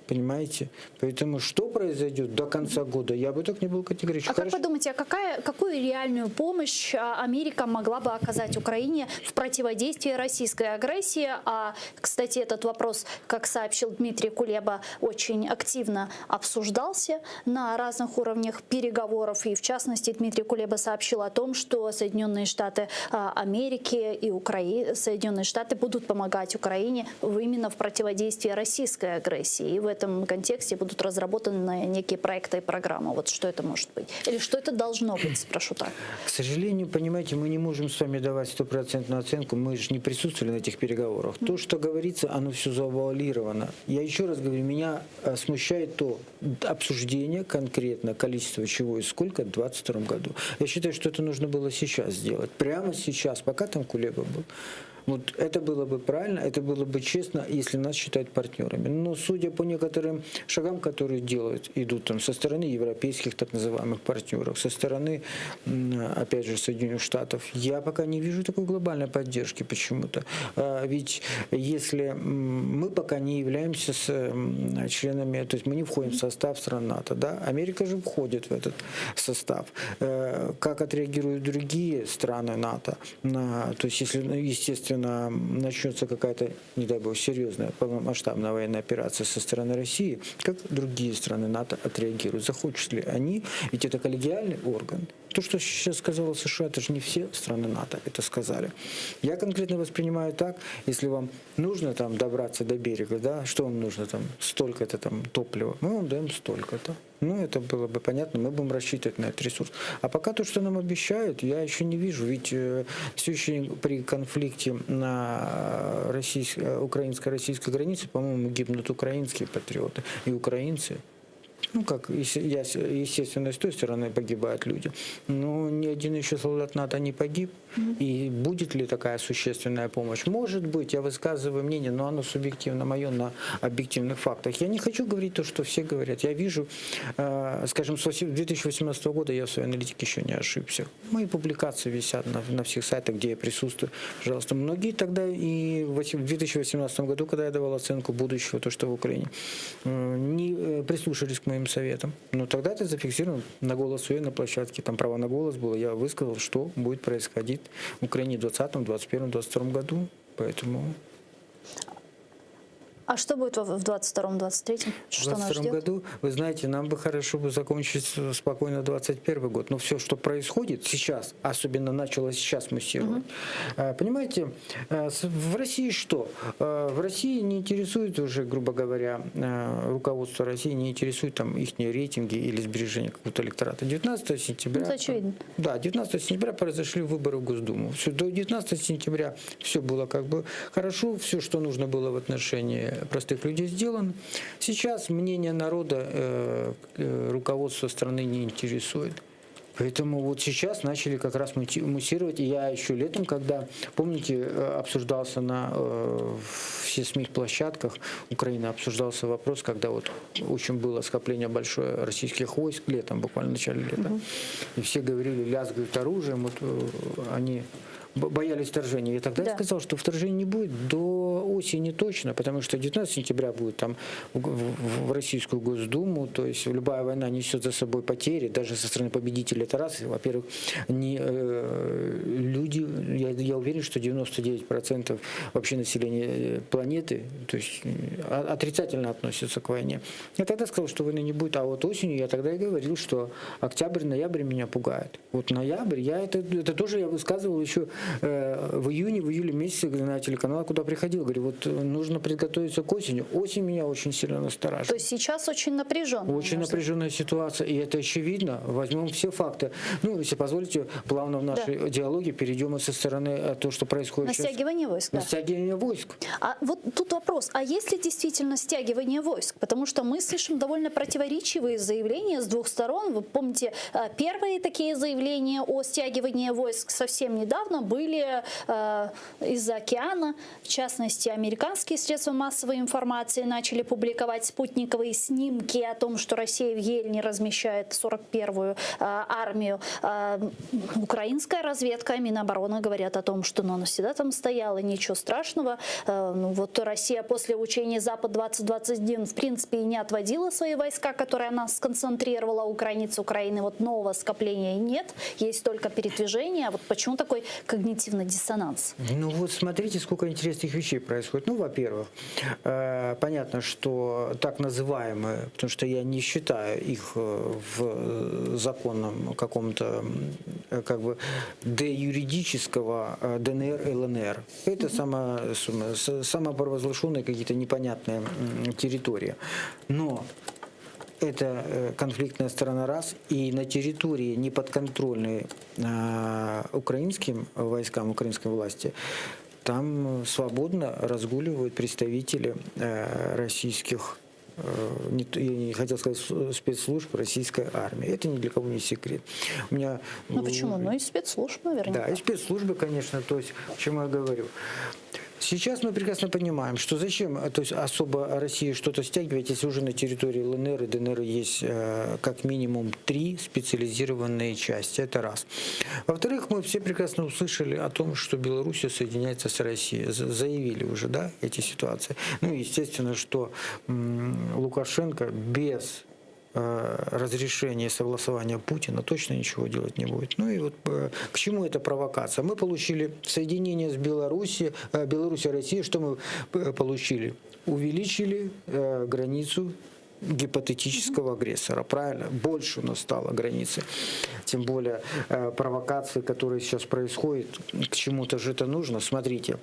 Понимаете? Поэтому что произойдет до конца года, я бы так не был категоричен. А как вы думаете, а какая, какую реальную помощь а, Америка могла бы оказать Украине в противодействии российской агрессии? А, кстати, этот вопрос, как сообщил Дмитрий Кулеба, очень активно обсуждался на разных уровнях переговоров. И в частности, Дмитрий Кулеба сообщил о том, что Соединенные Штаты а, Америки и Украи... Соединенные Штаты будут помогать Украине именно в противодействии российской агрессии. И в этом контексте будут разработаны некие проекты и программы. Вот что это может быть? Или что это должно быть, спрошу так. К сожалению, понимаете, мы не можем с вами давать стопроцентную оценку, мы же не присутствовали на этих переговорах. То, что говорится, оно все завуалировано. Я еще раз говорю, меня э, смущает то обсуждение конкретно количества чего и сколько в 2022 году. Я считаю, что это нужно было сейчас сделать. Прямо сейчас, пока там Кулеба был. Вот это было бы правильно, это было бы честно, если нас считают партнерами. Но судя по некоторым шагам, которые делают, идут там со стороны европейских так называемых партнеров, со стороны, опять же, Соединенных Штатов, я пока не вижу такой глобальной поддержки почему-то. А ведь если мы пока не являемся с членами, то есть мы не входим в состав стран НАТО, да, Америка же входит в этот состав. Э, как отреагируют другие страны НАТО? На, то есть если, ну, естественно, начнется какая-то, не дай бог, серьезная полномасштабная военная операция со стороны России, как другие страны НАТО отреагируют? Захочут ли они? Ведь это коллегиальный орган. То, что сейчас сказала США, это же не все страны НАТО это сказали. Я конкретно воспринимаю так, если вам нужно там добраться до берега, да, что вам нужно там, столько-то там топлива, мы вам даем столько-то. Ну, это было бы понятно, мы будем рассчитывать на этот ресурс. А пока то, что нам обещают, я еще не вижу. Ведь э, все еще при конфликте на российско- э, украинско-российской границе, по-моему, гибнут украинские патриоты и украинцы. Ну, как, естественно, с той стороны погибают люди. Но ни один еще солдат НАТО не погиб. И будет ли такая существенная помощь? Может быть, я высказываю мнение, но оно субъективно мое на объективных фактах. Я не хочу говорить то, что все говорят. Я вижу, э, скажем, с 2018 года я в своей аналитике еще не ошибся. Мои публикации висят на, на всех сайтах, где я присутствую. Пожалуйста. Многие тогда и в 2018 году, когда я давал оценку будущего, то, что в Украине, э, не э, прислушались к моим советам. Но тогда это зафиксировано на голос на площадке, там право на голос было, я высказал, что будет происходить в Украине в 2020, 2021, 2022 году. Поэтому... А что будет в 22-м, 23-м? В 22 году, вы знаете, нам бы хорошо бы закончить спокойно 21 год. Но все, что происходит сейчас, особенно начало сейчас муссировать. Угу. Понимаете, э, в России что? Э, в России не интересует уже, грубо говоря, руководство России не интересует там их рейтинги или сбережение какого-то электората. 19 сентября... Ну, это очевидно. Да, 19 сентября произошли выборы в Госдуму. Все, до 19 сентября все было как бы хорошо, все, что нужно было в отношении простых людей сделано. Сейчас мнение народа э, э, руководство страны не интересует. Поэтому вот сейчас начали как раз муссировать. И я еще летом, когда, помните, э, обсуждался на э, все СМИ-площадках Украины, обсуждался вопрос, когда вот очень было скопление большое российских войск летом, буквально в начале лета. Угу. И все говорили, лязгают оружием, вот э, они боялись вторжения. Я тогда да. сказал, что вторжения не будет до осени точно, потому что 19 сентября будет там в, в, в Российскую Госдуму, то есть любая война несет за собой потери, даже со стороны победителя это раз. Во-первых, не, э, люди, я, я уверен, что 99% вообще населения э, планеты, то есть э, отрицательно относятся к войне. Я тогда сказал, что войны не будет, а вот осенью я тогда и говорил, что октябрь-ноябрь меня пугает. Вот ноябрь, я это, это тоже я высказывал еще Э, в июне, в июле месяце на телеканал, куда приходил, говорю, вот э, нужно приготовиться к осени. Осень меня очень сильно настораживает. То есть сейчас очень напряженная. Очень напряженная ситуация, и это очевидно. Возьмем все факты. Ну, если позволите, плавно в нашей да. диалоге перейдем и со стороны э, то, что происходит Настягивание сейчас. войск. Да. Настягивание войск. А вот тут вопрос, а есть ли действительно стягивание войск? Потому что мы слышим довольно противоречивые заявления с двух сторон. Вы помните, первые такие заявления о стягивании войск совсем недавно были э, из-за океана. В частности, американские средства массовой информации начали публиковать спутниковые снимки о том, что Россия в Ельне размещает 41-ю э, армию. Э, украинская разведка, Минобороны говорят о том, что ну, она всегда там стояла, ничего страшного. Э, ну, вот Россия после учений «Запад-2021» в принципе и не отводила свои войска, которые она сконцентрировала у границ Украины. Вот нового скопления нет, есть только передвижение. Вот почему такой когнитивный диссонанс? Ну вот смотрите, сколько интересных вещей происходит. Ну, во-первых, э, понятно, что так называемые, потому что я не считаю их э, в законном каком-то э, как бы де юридического ДНР, ЛНР. Это само, самопровозглашенные какие-то непонятные территории. Но это конфликтная сторона раз, и на территории неподконтрольной э, украинским войскам, украинской власти, там свободно разгуливают представители э, российских э, не, я не хотел сказать спецслужб российской армии. Это ни для кого не секрет. У меня, ну почему? Ну и спецслужб, наверняка. Да, и спецслужбы, конечно, то есть, о чем я говорю. Сейчас мы прекрасно понимаем, что зачем то есть особо России что-то стягивать, если уже на территории ЛНР и ДНР есть э, как минимум три специализированные части. Это раз. Во-вторых, мы все прекрасно услышали о том, что Белоруссия соединяется с Россией. Заявили уже, да, эти ситуации. Ну, естественно, что Лукашенко без Э, разрешения и согласования Путина точно ничего делать не будет. Ну и вот э, к чему эта провокация? Мы получили соединение с Белоруссией, э, Белоруссия, Россия, что мы получили? Увеличили границу гипотетического агрессора, правильно? Больше у нас стало границы. Тем более провокации, которые сейчас происходят, к чему-то же это нужно. Смотрите,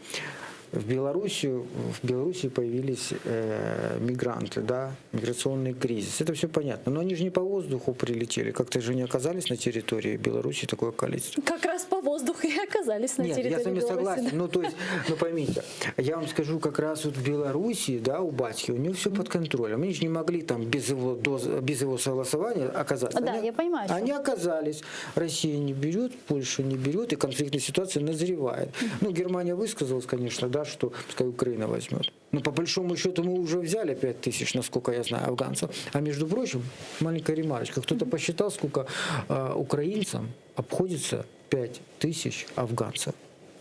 в Белоруссию, в Белоруссии появились э, мигранты, да, миграционный кризис. Это все понятно. Но они же не по воздуху прилетели. Как-то же не оказались на территории Беларуси такое количество. Как раз по воздуху и оказались на Нет, территории я с вами Беларуси. согласен. Ну, то есть, ну поймите, я вам скажу, как раз вот в Белоруссии, да, у батьки, у него все под контролем. Они же не могли там без его, доз, без его согласования оказаться. Да, они, я понимаю. Они оказались. Россия не берет, Польша не берет, и конфликтная ситуация назревает. Ну, Германия высказалась, конечно, да, что пускай Украина возьмет. Но по большому счету мы уже взяли 5 тысяч, насколько я знаю, афганцев. А между прочим, маленькая ремарочка. Кто-то посчитал, сколько э, украинцам обходится 5 тысяч афганцев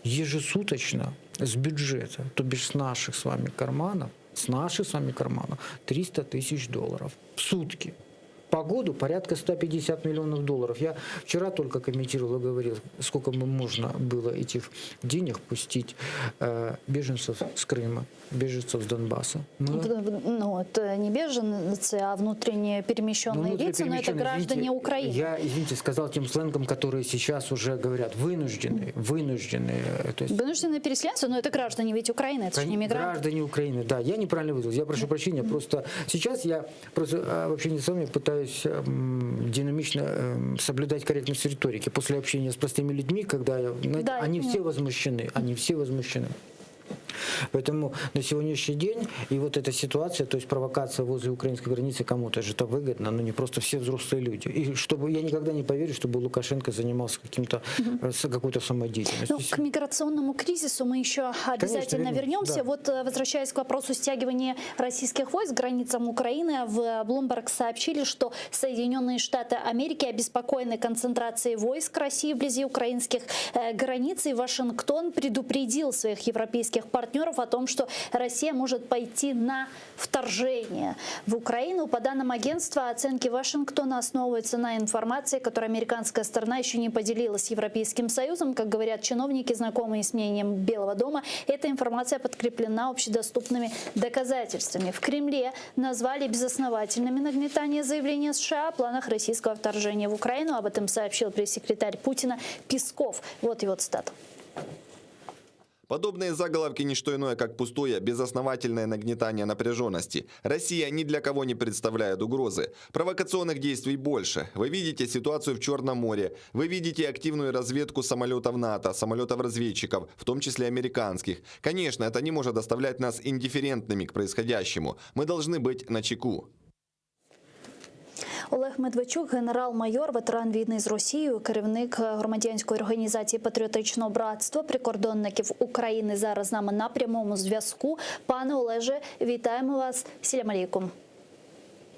ежесуточно с бюджета, то бишь с наших с вами карманов, с наших с вами карманов 300 тысяч долларов в сутки. По году порядка 150 миллионов долларов. Я вчера только комментировал и говорил, сколько бы можно было этих денег пустить э, беженцев с Крыма, беженцев с Донбасса. Мы- Ну, это не беженцы, а внутренне перемещенные Ну, лица, но это внутриперемещенные, граждане извините, Украины. Я, извините, сказал тем сленгом, которые сейчас уже говорят, вынужденные, вынужденные. э, То есть Вынужденные переселенцы, но это граждане ведь Украины, это же не мигранты. Граждане Украины, да. Я неправильно выразился. Я прошу прощения. Просто сейчас я просто э, в общении с вами пытаюсь эм, динамично эм, соблюдать корректность риторики. После общения с простыми людьми, когда я, знаете, Да, я они все понимаю. возмущены, они все возмущены. Поэтому на сегодняшний день и вот эта ситуация, то есть провокация возле украинской границы кому-то же это выгодно, но не просто все взрослые люди. И чтобы я никогда не поверю, чтобы Лукашенко занимался каким-то э, с- какой-то самодеятельностью. Ну, к миграционному кризису мы еще обязательно вернемся, вернемся. да. Вот э, возвращаясь к вопросу стягивания российских войск к границам Украины, в Bloomberg сообщили, что Соединенные Штаты Америки обеспокоены концентрацией войск России вблизи украинских э, границ, и Вашингтон предупредил своих европейских партнеров о том, что Россия может пойти на вторжение в Украину. По данным агентства, оценки Вашингтона основываются на информации, которую американская сторона еще не поделилась с Европейским Союзом. Как говорят чиновники, знакомые с мнением Белого дома, эта информация подкреплена общедоступными доказательствами. В Кремле назвали безосновательными нагнетание заявления США о планах российского вторжения в Украину. Об этом сообщил пресс-секретарь Путина Песков. Вот его цитата. Подобные заголовки – не что иное, как пустое, безосновательное нагнетание напряженности. Россия ни для кого не представляет угрозы. Провокационных действий больше. Вы видите ситуацию в Черном море. Вы видите активную разведку самолетов НАТО, самолетов-разведчиков, в том числе американских. Конечно, это не может оставлять нас индифферентными к происходящему. Мы должны быть начеку. Олег Медведчук, генерал-майор, ветеран війни з Росією, керівник громадянської організації Патріотичного братства прикордонників України. Зараз з нами на прямому зв'язку. Пане Олеже, вітаємо вас. Селям алейкум.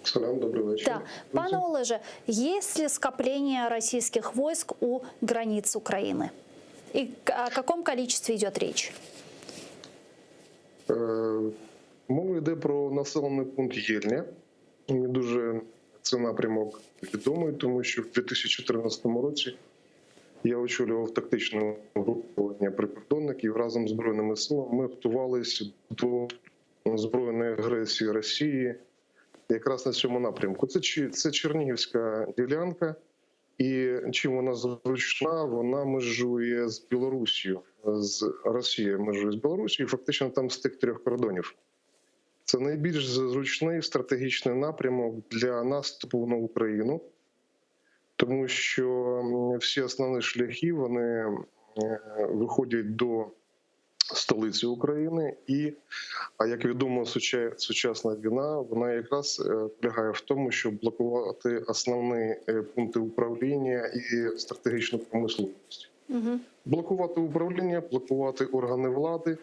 Салям, добрый вечер. Да. Пане Олеже, есть ли скопление российских войск у границ Украины? И о каком количестве идет речь? Е, Мова йде про населений пункт Єльня. Мені дуже цей напрямок відомий, тому що в 2014 році я очолював тактичне угруповання прикордонників разом з Збройними силами. Ми готувалися до збройної агресії Росії якраз на цьому напрямку. Це, Чи- це Чернігівська ділянка, і чим вона зручна, вона межує з Білоруссю, з Росією межує з Білоруссю, і фактично там стик трьох кордонів. Це найбільш зручний стратегічний напрямок для наступу на Україну, тому що м, всі основні шляхи вони е, виходять до столиці України, і, а як відомо, суча- сучасна війна вона якраз е, полягає в тому, щоб блокувати основні е, пункти управління і стратегічну промисловість. Угу. Блокувати управління, блокувати органи влади,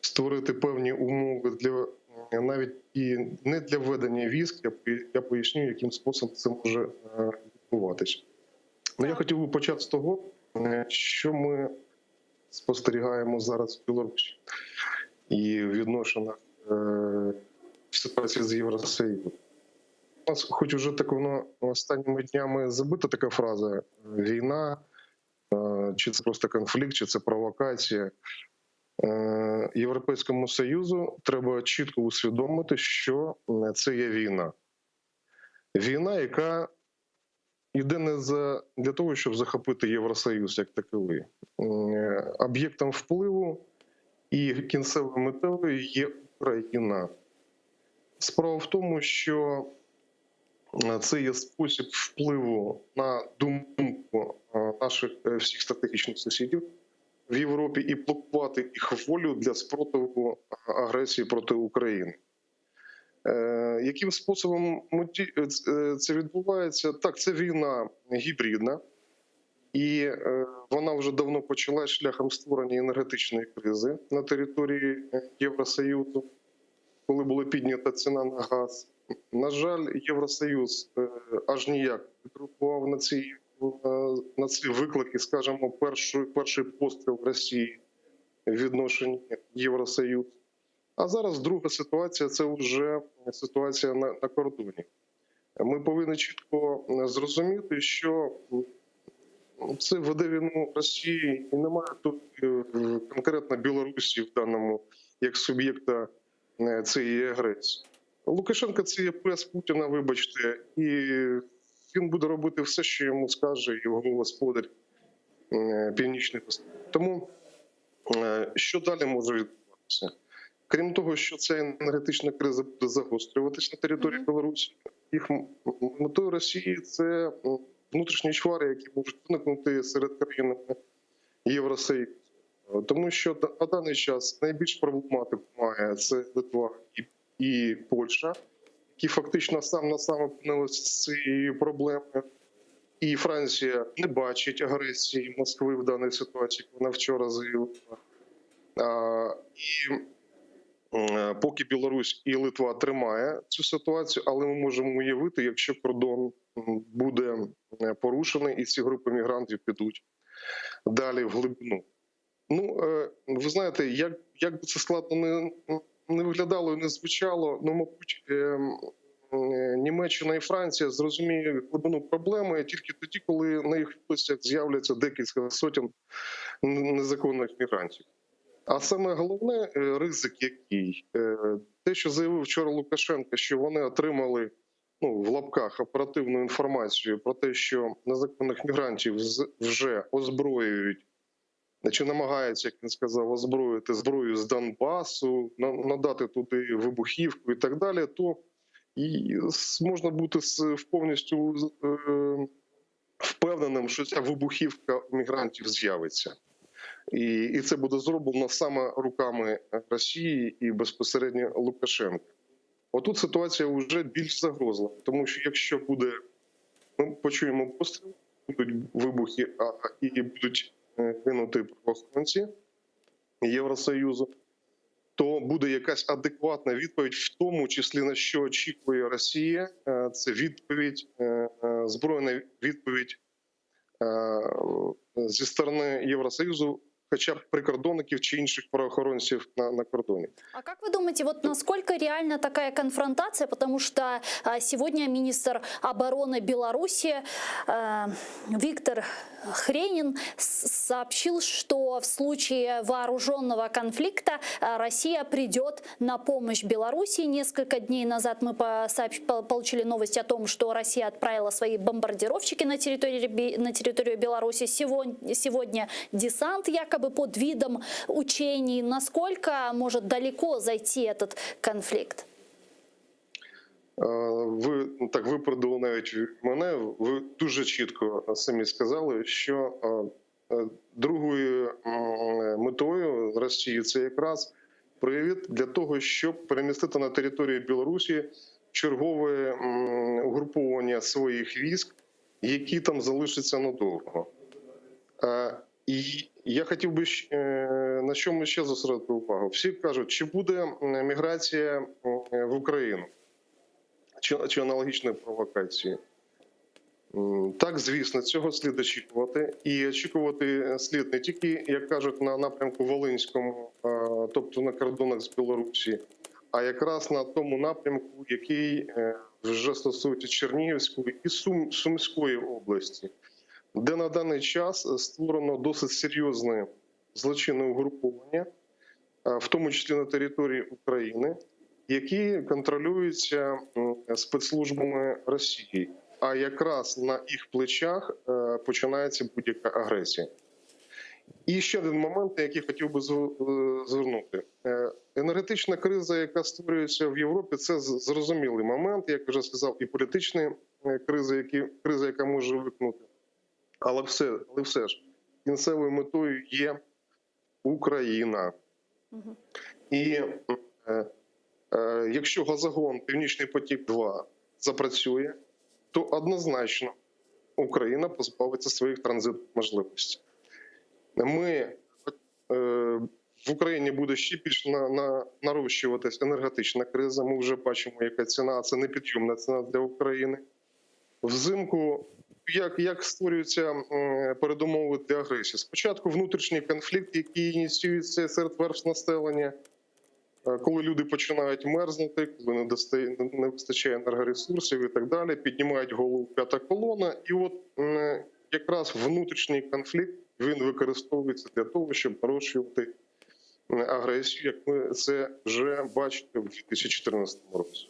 створити певні умови для е, навіть і не для ведення військ. Я пої- я поясню, яким способом це може е, відбуватись. Ну, я хотів би почати з того, е, що ми спостерігаємо зараз в Білорусі і в відношеннях е, в ситуації з Євросоюзом. У нас, хоч уже так воно останніми днями забита така фраза е, війна, е, чи це просто конфлікт, чи це провокація. Е, Європейському Союзу треба чітко усвідомити, що е, це є війна. Війна, яка йде не за для того, щоб захопити Євросоюз як таковий. Е, Об'єктом впливу і кінцевою метою є Україна. Справа в тому, що е, це є спосіб впливу на думку е, наших е, всіх стратегічних сусідів в Європі і блокувати їх волю для спротиву е, агресії проти України. Е, Яким способом ми ті- е, ц- е, це відбувається? Так, це війна гібридна, і е, вона вже давно почалась шляхом створення енергетичної кризи на території е, Євросоюзу, коли була піднята ціна на газ. На жаль, Євросоюз е, аж ніяк не відреагував на ці, е, на ці виклики, скажімо, перший, перший постріл Росії в відношенні Євросоюзу. А зараз друга ситуація це вже ситуація на, на кордоні. Ми повинні чітко зрозуміти, що це веде війну Росії і немає тут конкретно Білорусі в даному як суб'єкта цієї агресії. Лукашенко це є пес Путіна, вибачте, і він буде робити все, що йому скаже його господар північний господар. Тому що далі може відбуватися? Крім того, що ця енергетична криза буде загострюватися на території Білорусі, їх метою Росії це внутрішні чвари, які можуть виникнути серед країн Євросоюзу. Тому що на даний час найбільш проблематику має це Литва і, і Польща, які фактично сам на сам опинилися з цією проблемою. І Франція не бачить агресії Москви в даній ситуації, як вона вчора заявила. А, і поки Білорусь і Литва тримає цю ситуацію, але ми можемо уявити, якщо кордон буде порушений і ці групи мігрантів підуть далі в глибину. Ну, ви знаєте, як, як би це складно не, не виглядало і не звучало, ну, мабуть, Німеччина і Франція зрозуміють глибину проблеми тільки тоді, коли на їх вулицях з'являться декілька сотень незаконних мігрантів. А саме головне ризик, який те, що заявив вчора Лукашенко, що вони отримали ну, в лапках оперативну інформацію про те, що незаконних мігрантів вже озброюють, чи намагаються, як він сказав, озброїти зброю з Донбасу, надати туди вибухівку і так далі, то і можна бути повністю впевненим, що ця вибухівка мігрантів з'явиться. І, і це буде зроблено саме руками Росії і безпосередньо Лукашенка. Отут ситуація вже більш загрозлива, тому що якщо буде, ми почуємо постріл, будуть вибухи, а і будуть гинути правоохоронці Євросоюзу, то буде якась адекватна відповідь, в тому числі на що очікує Росія. Це відповідь, збройна відповідь зі сторони Євросоюзу, хоча б прикордонників чи інших правоохоронців на, на кордоні. А как вы думаете, вот насколько реальна такая конфронтация? Потому что сегодня министр обороны Беларуси э, Виктор Хренин сообщил, что в случае вооруженного конфликта Россия придет на помощь Беларуси. Несколько дней назад мы получили новость о том, что Россия отправила свои бомбардировщики на территорию, на территорию Беларуси. Сегодня, сегодня десант якобы под видом учений. Насколько может далеко зайти этот конфликт? Ви так випередили навіть мене. Ви дуже чітко самі сказали, що другою метою Росії це якраз привід для того, щоб перемістити на територію Білорусі чергове угруповання своїх військ, які там залишаться надовго. І я хотів би на чому ще зосередити увагу. Всі кажуть, чи буде міграція в Україну, чи, чи аналогічної провокації. Так, звісно, цього слід очікувати. І очікувати слід не тільки, як кажуть, на напрямку Волинському, тобто на кордонах з Білорусі, а якраз на тому напрямку, який вже стосується Чернігівської і Сум, Сумської області, де на даний час створено досить серйозне злочинне угруповання, в тому числі на території України, які контролюються спецслужбами Росії. А якраз на їх плечах починається будь-яка агресія. І ще один момент, на який хотів би звернути. Енергетична криза, яка створюється в Європі, це зрозумілий момент, як вже сказав, і політичні кризи, які, криза, яка може виникнути. Але все, але все ж, кінцевою метою є Україна. І е, е, якщо газогон Північний потік 2 запрацює, то однозначно Україна позбавиться своїх транзитних можливостей. Ми е, в Україні буде ще більш на, на, нарощуватись енергетична криза. Ми вже бачимо, яка ціна. Це непідйомна ціна для України. Взимку як, як створюються передумови для агресії? Спочатку внутрішній конфлікт, який ініціюється серед верств населення. Е, Коли люди починають мерзнути, коли не достає не вистачає енергоресурсів і так далі, піднімають голову п'ята колона, і от м, якраз внутрішній конфлікт він використовується для того, щоб нарощувати м, агресію, як ми це вже бачили в 2014 році.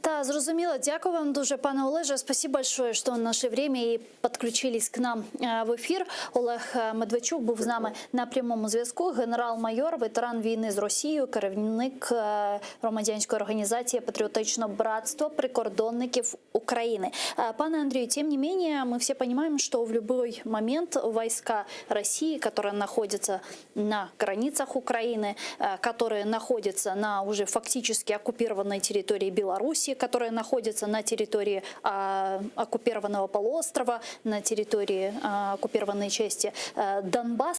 Та, зрозуміло. Дякую вам дуже, пане Олеже. Спасибо большое, что нашли время и подключились к нам е, в ефір. Олег е, Медведчук був з нами на прямому зв'язку. Генерал-майор, ветеран війни з Росією, керівник е, громадянської організації Патріотичне братство прикордонників України. Е, Пане Андрію, тем не менее, мы все понимаем, что в любой момент войска России, которые находятся на границах Украины, э, которые находятся на уже фактически оккупированной территории Беларуси, которые находятся на территории а, оккупированного полуострова, на территории а, оккупированной части э, Донбасса.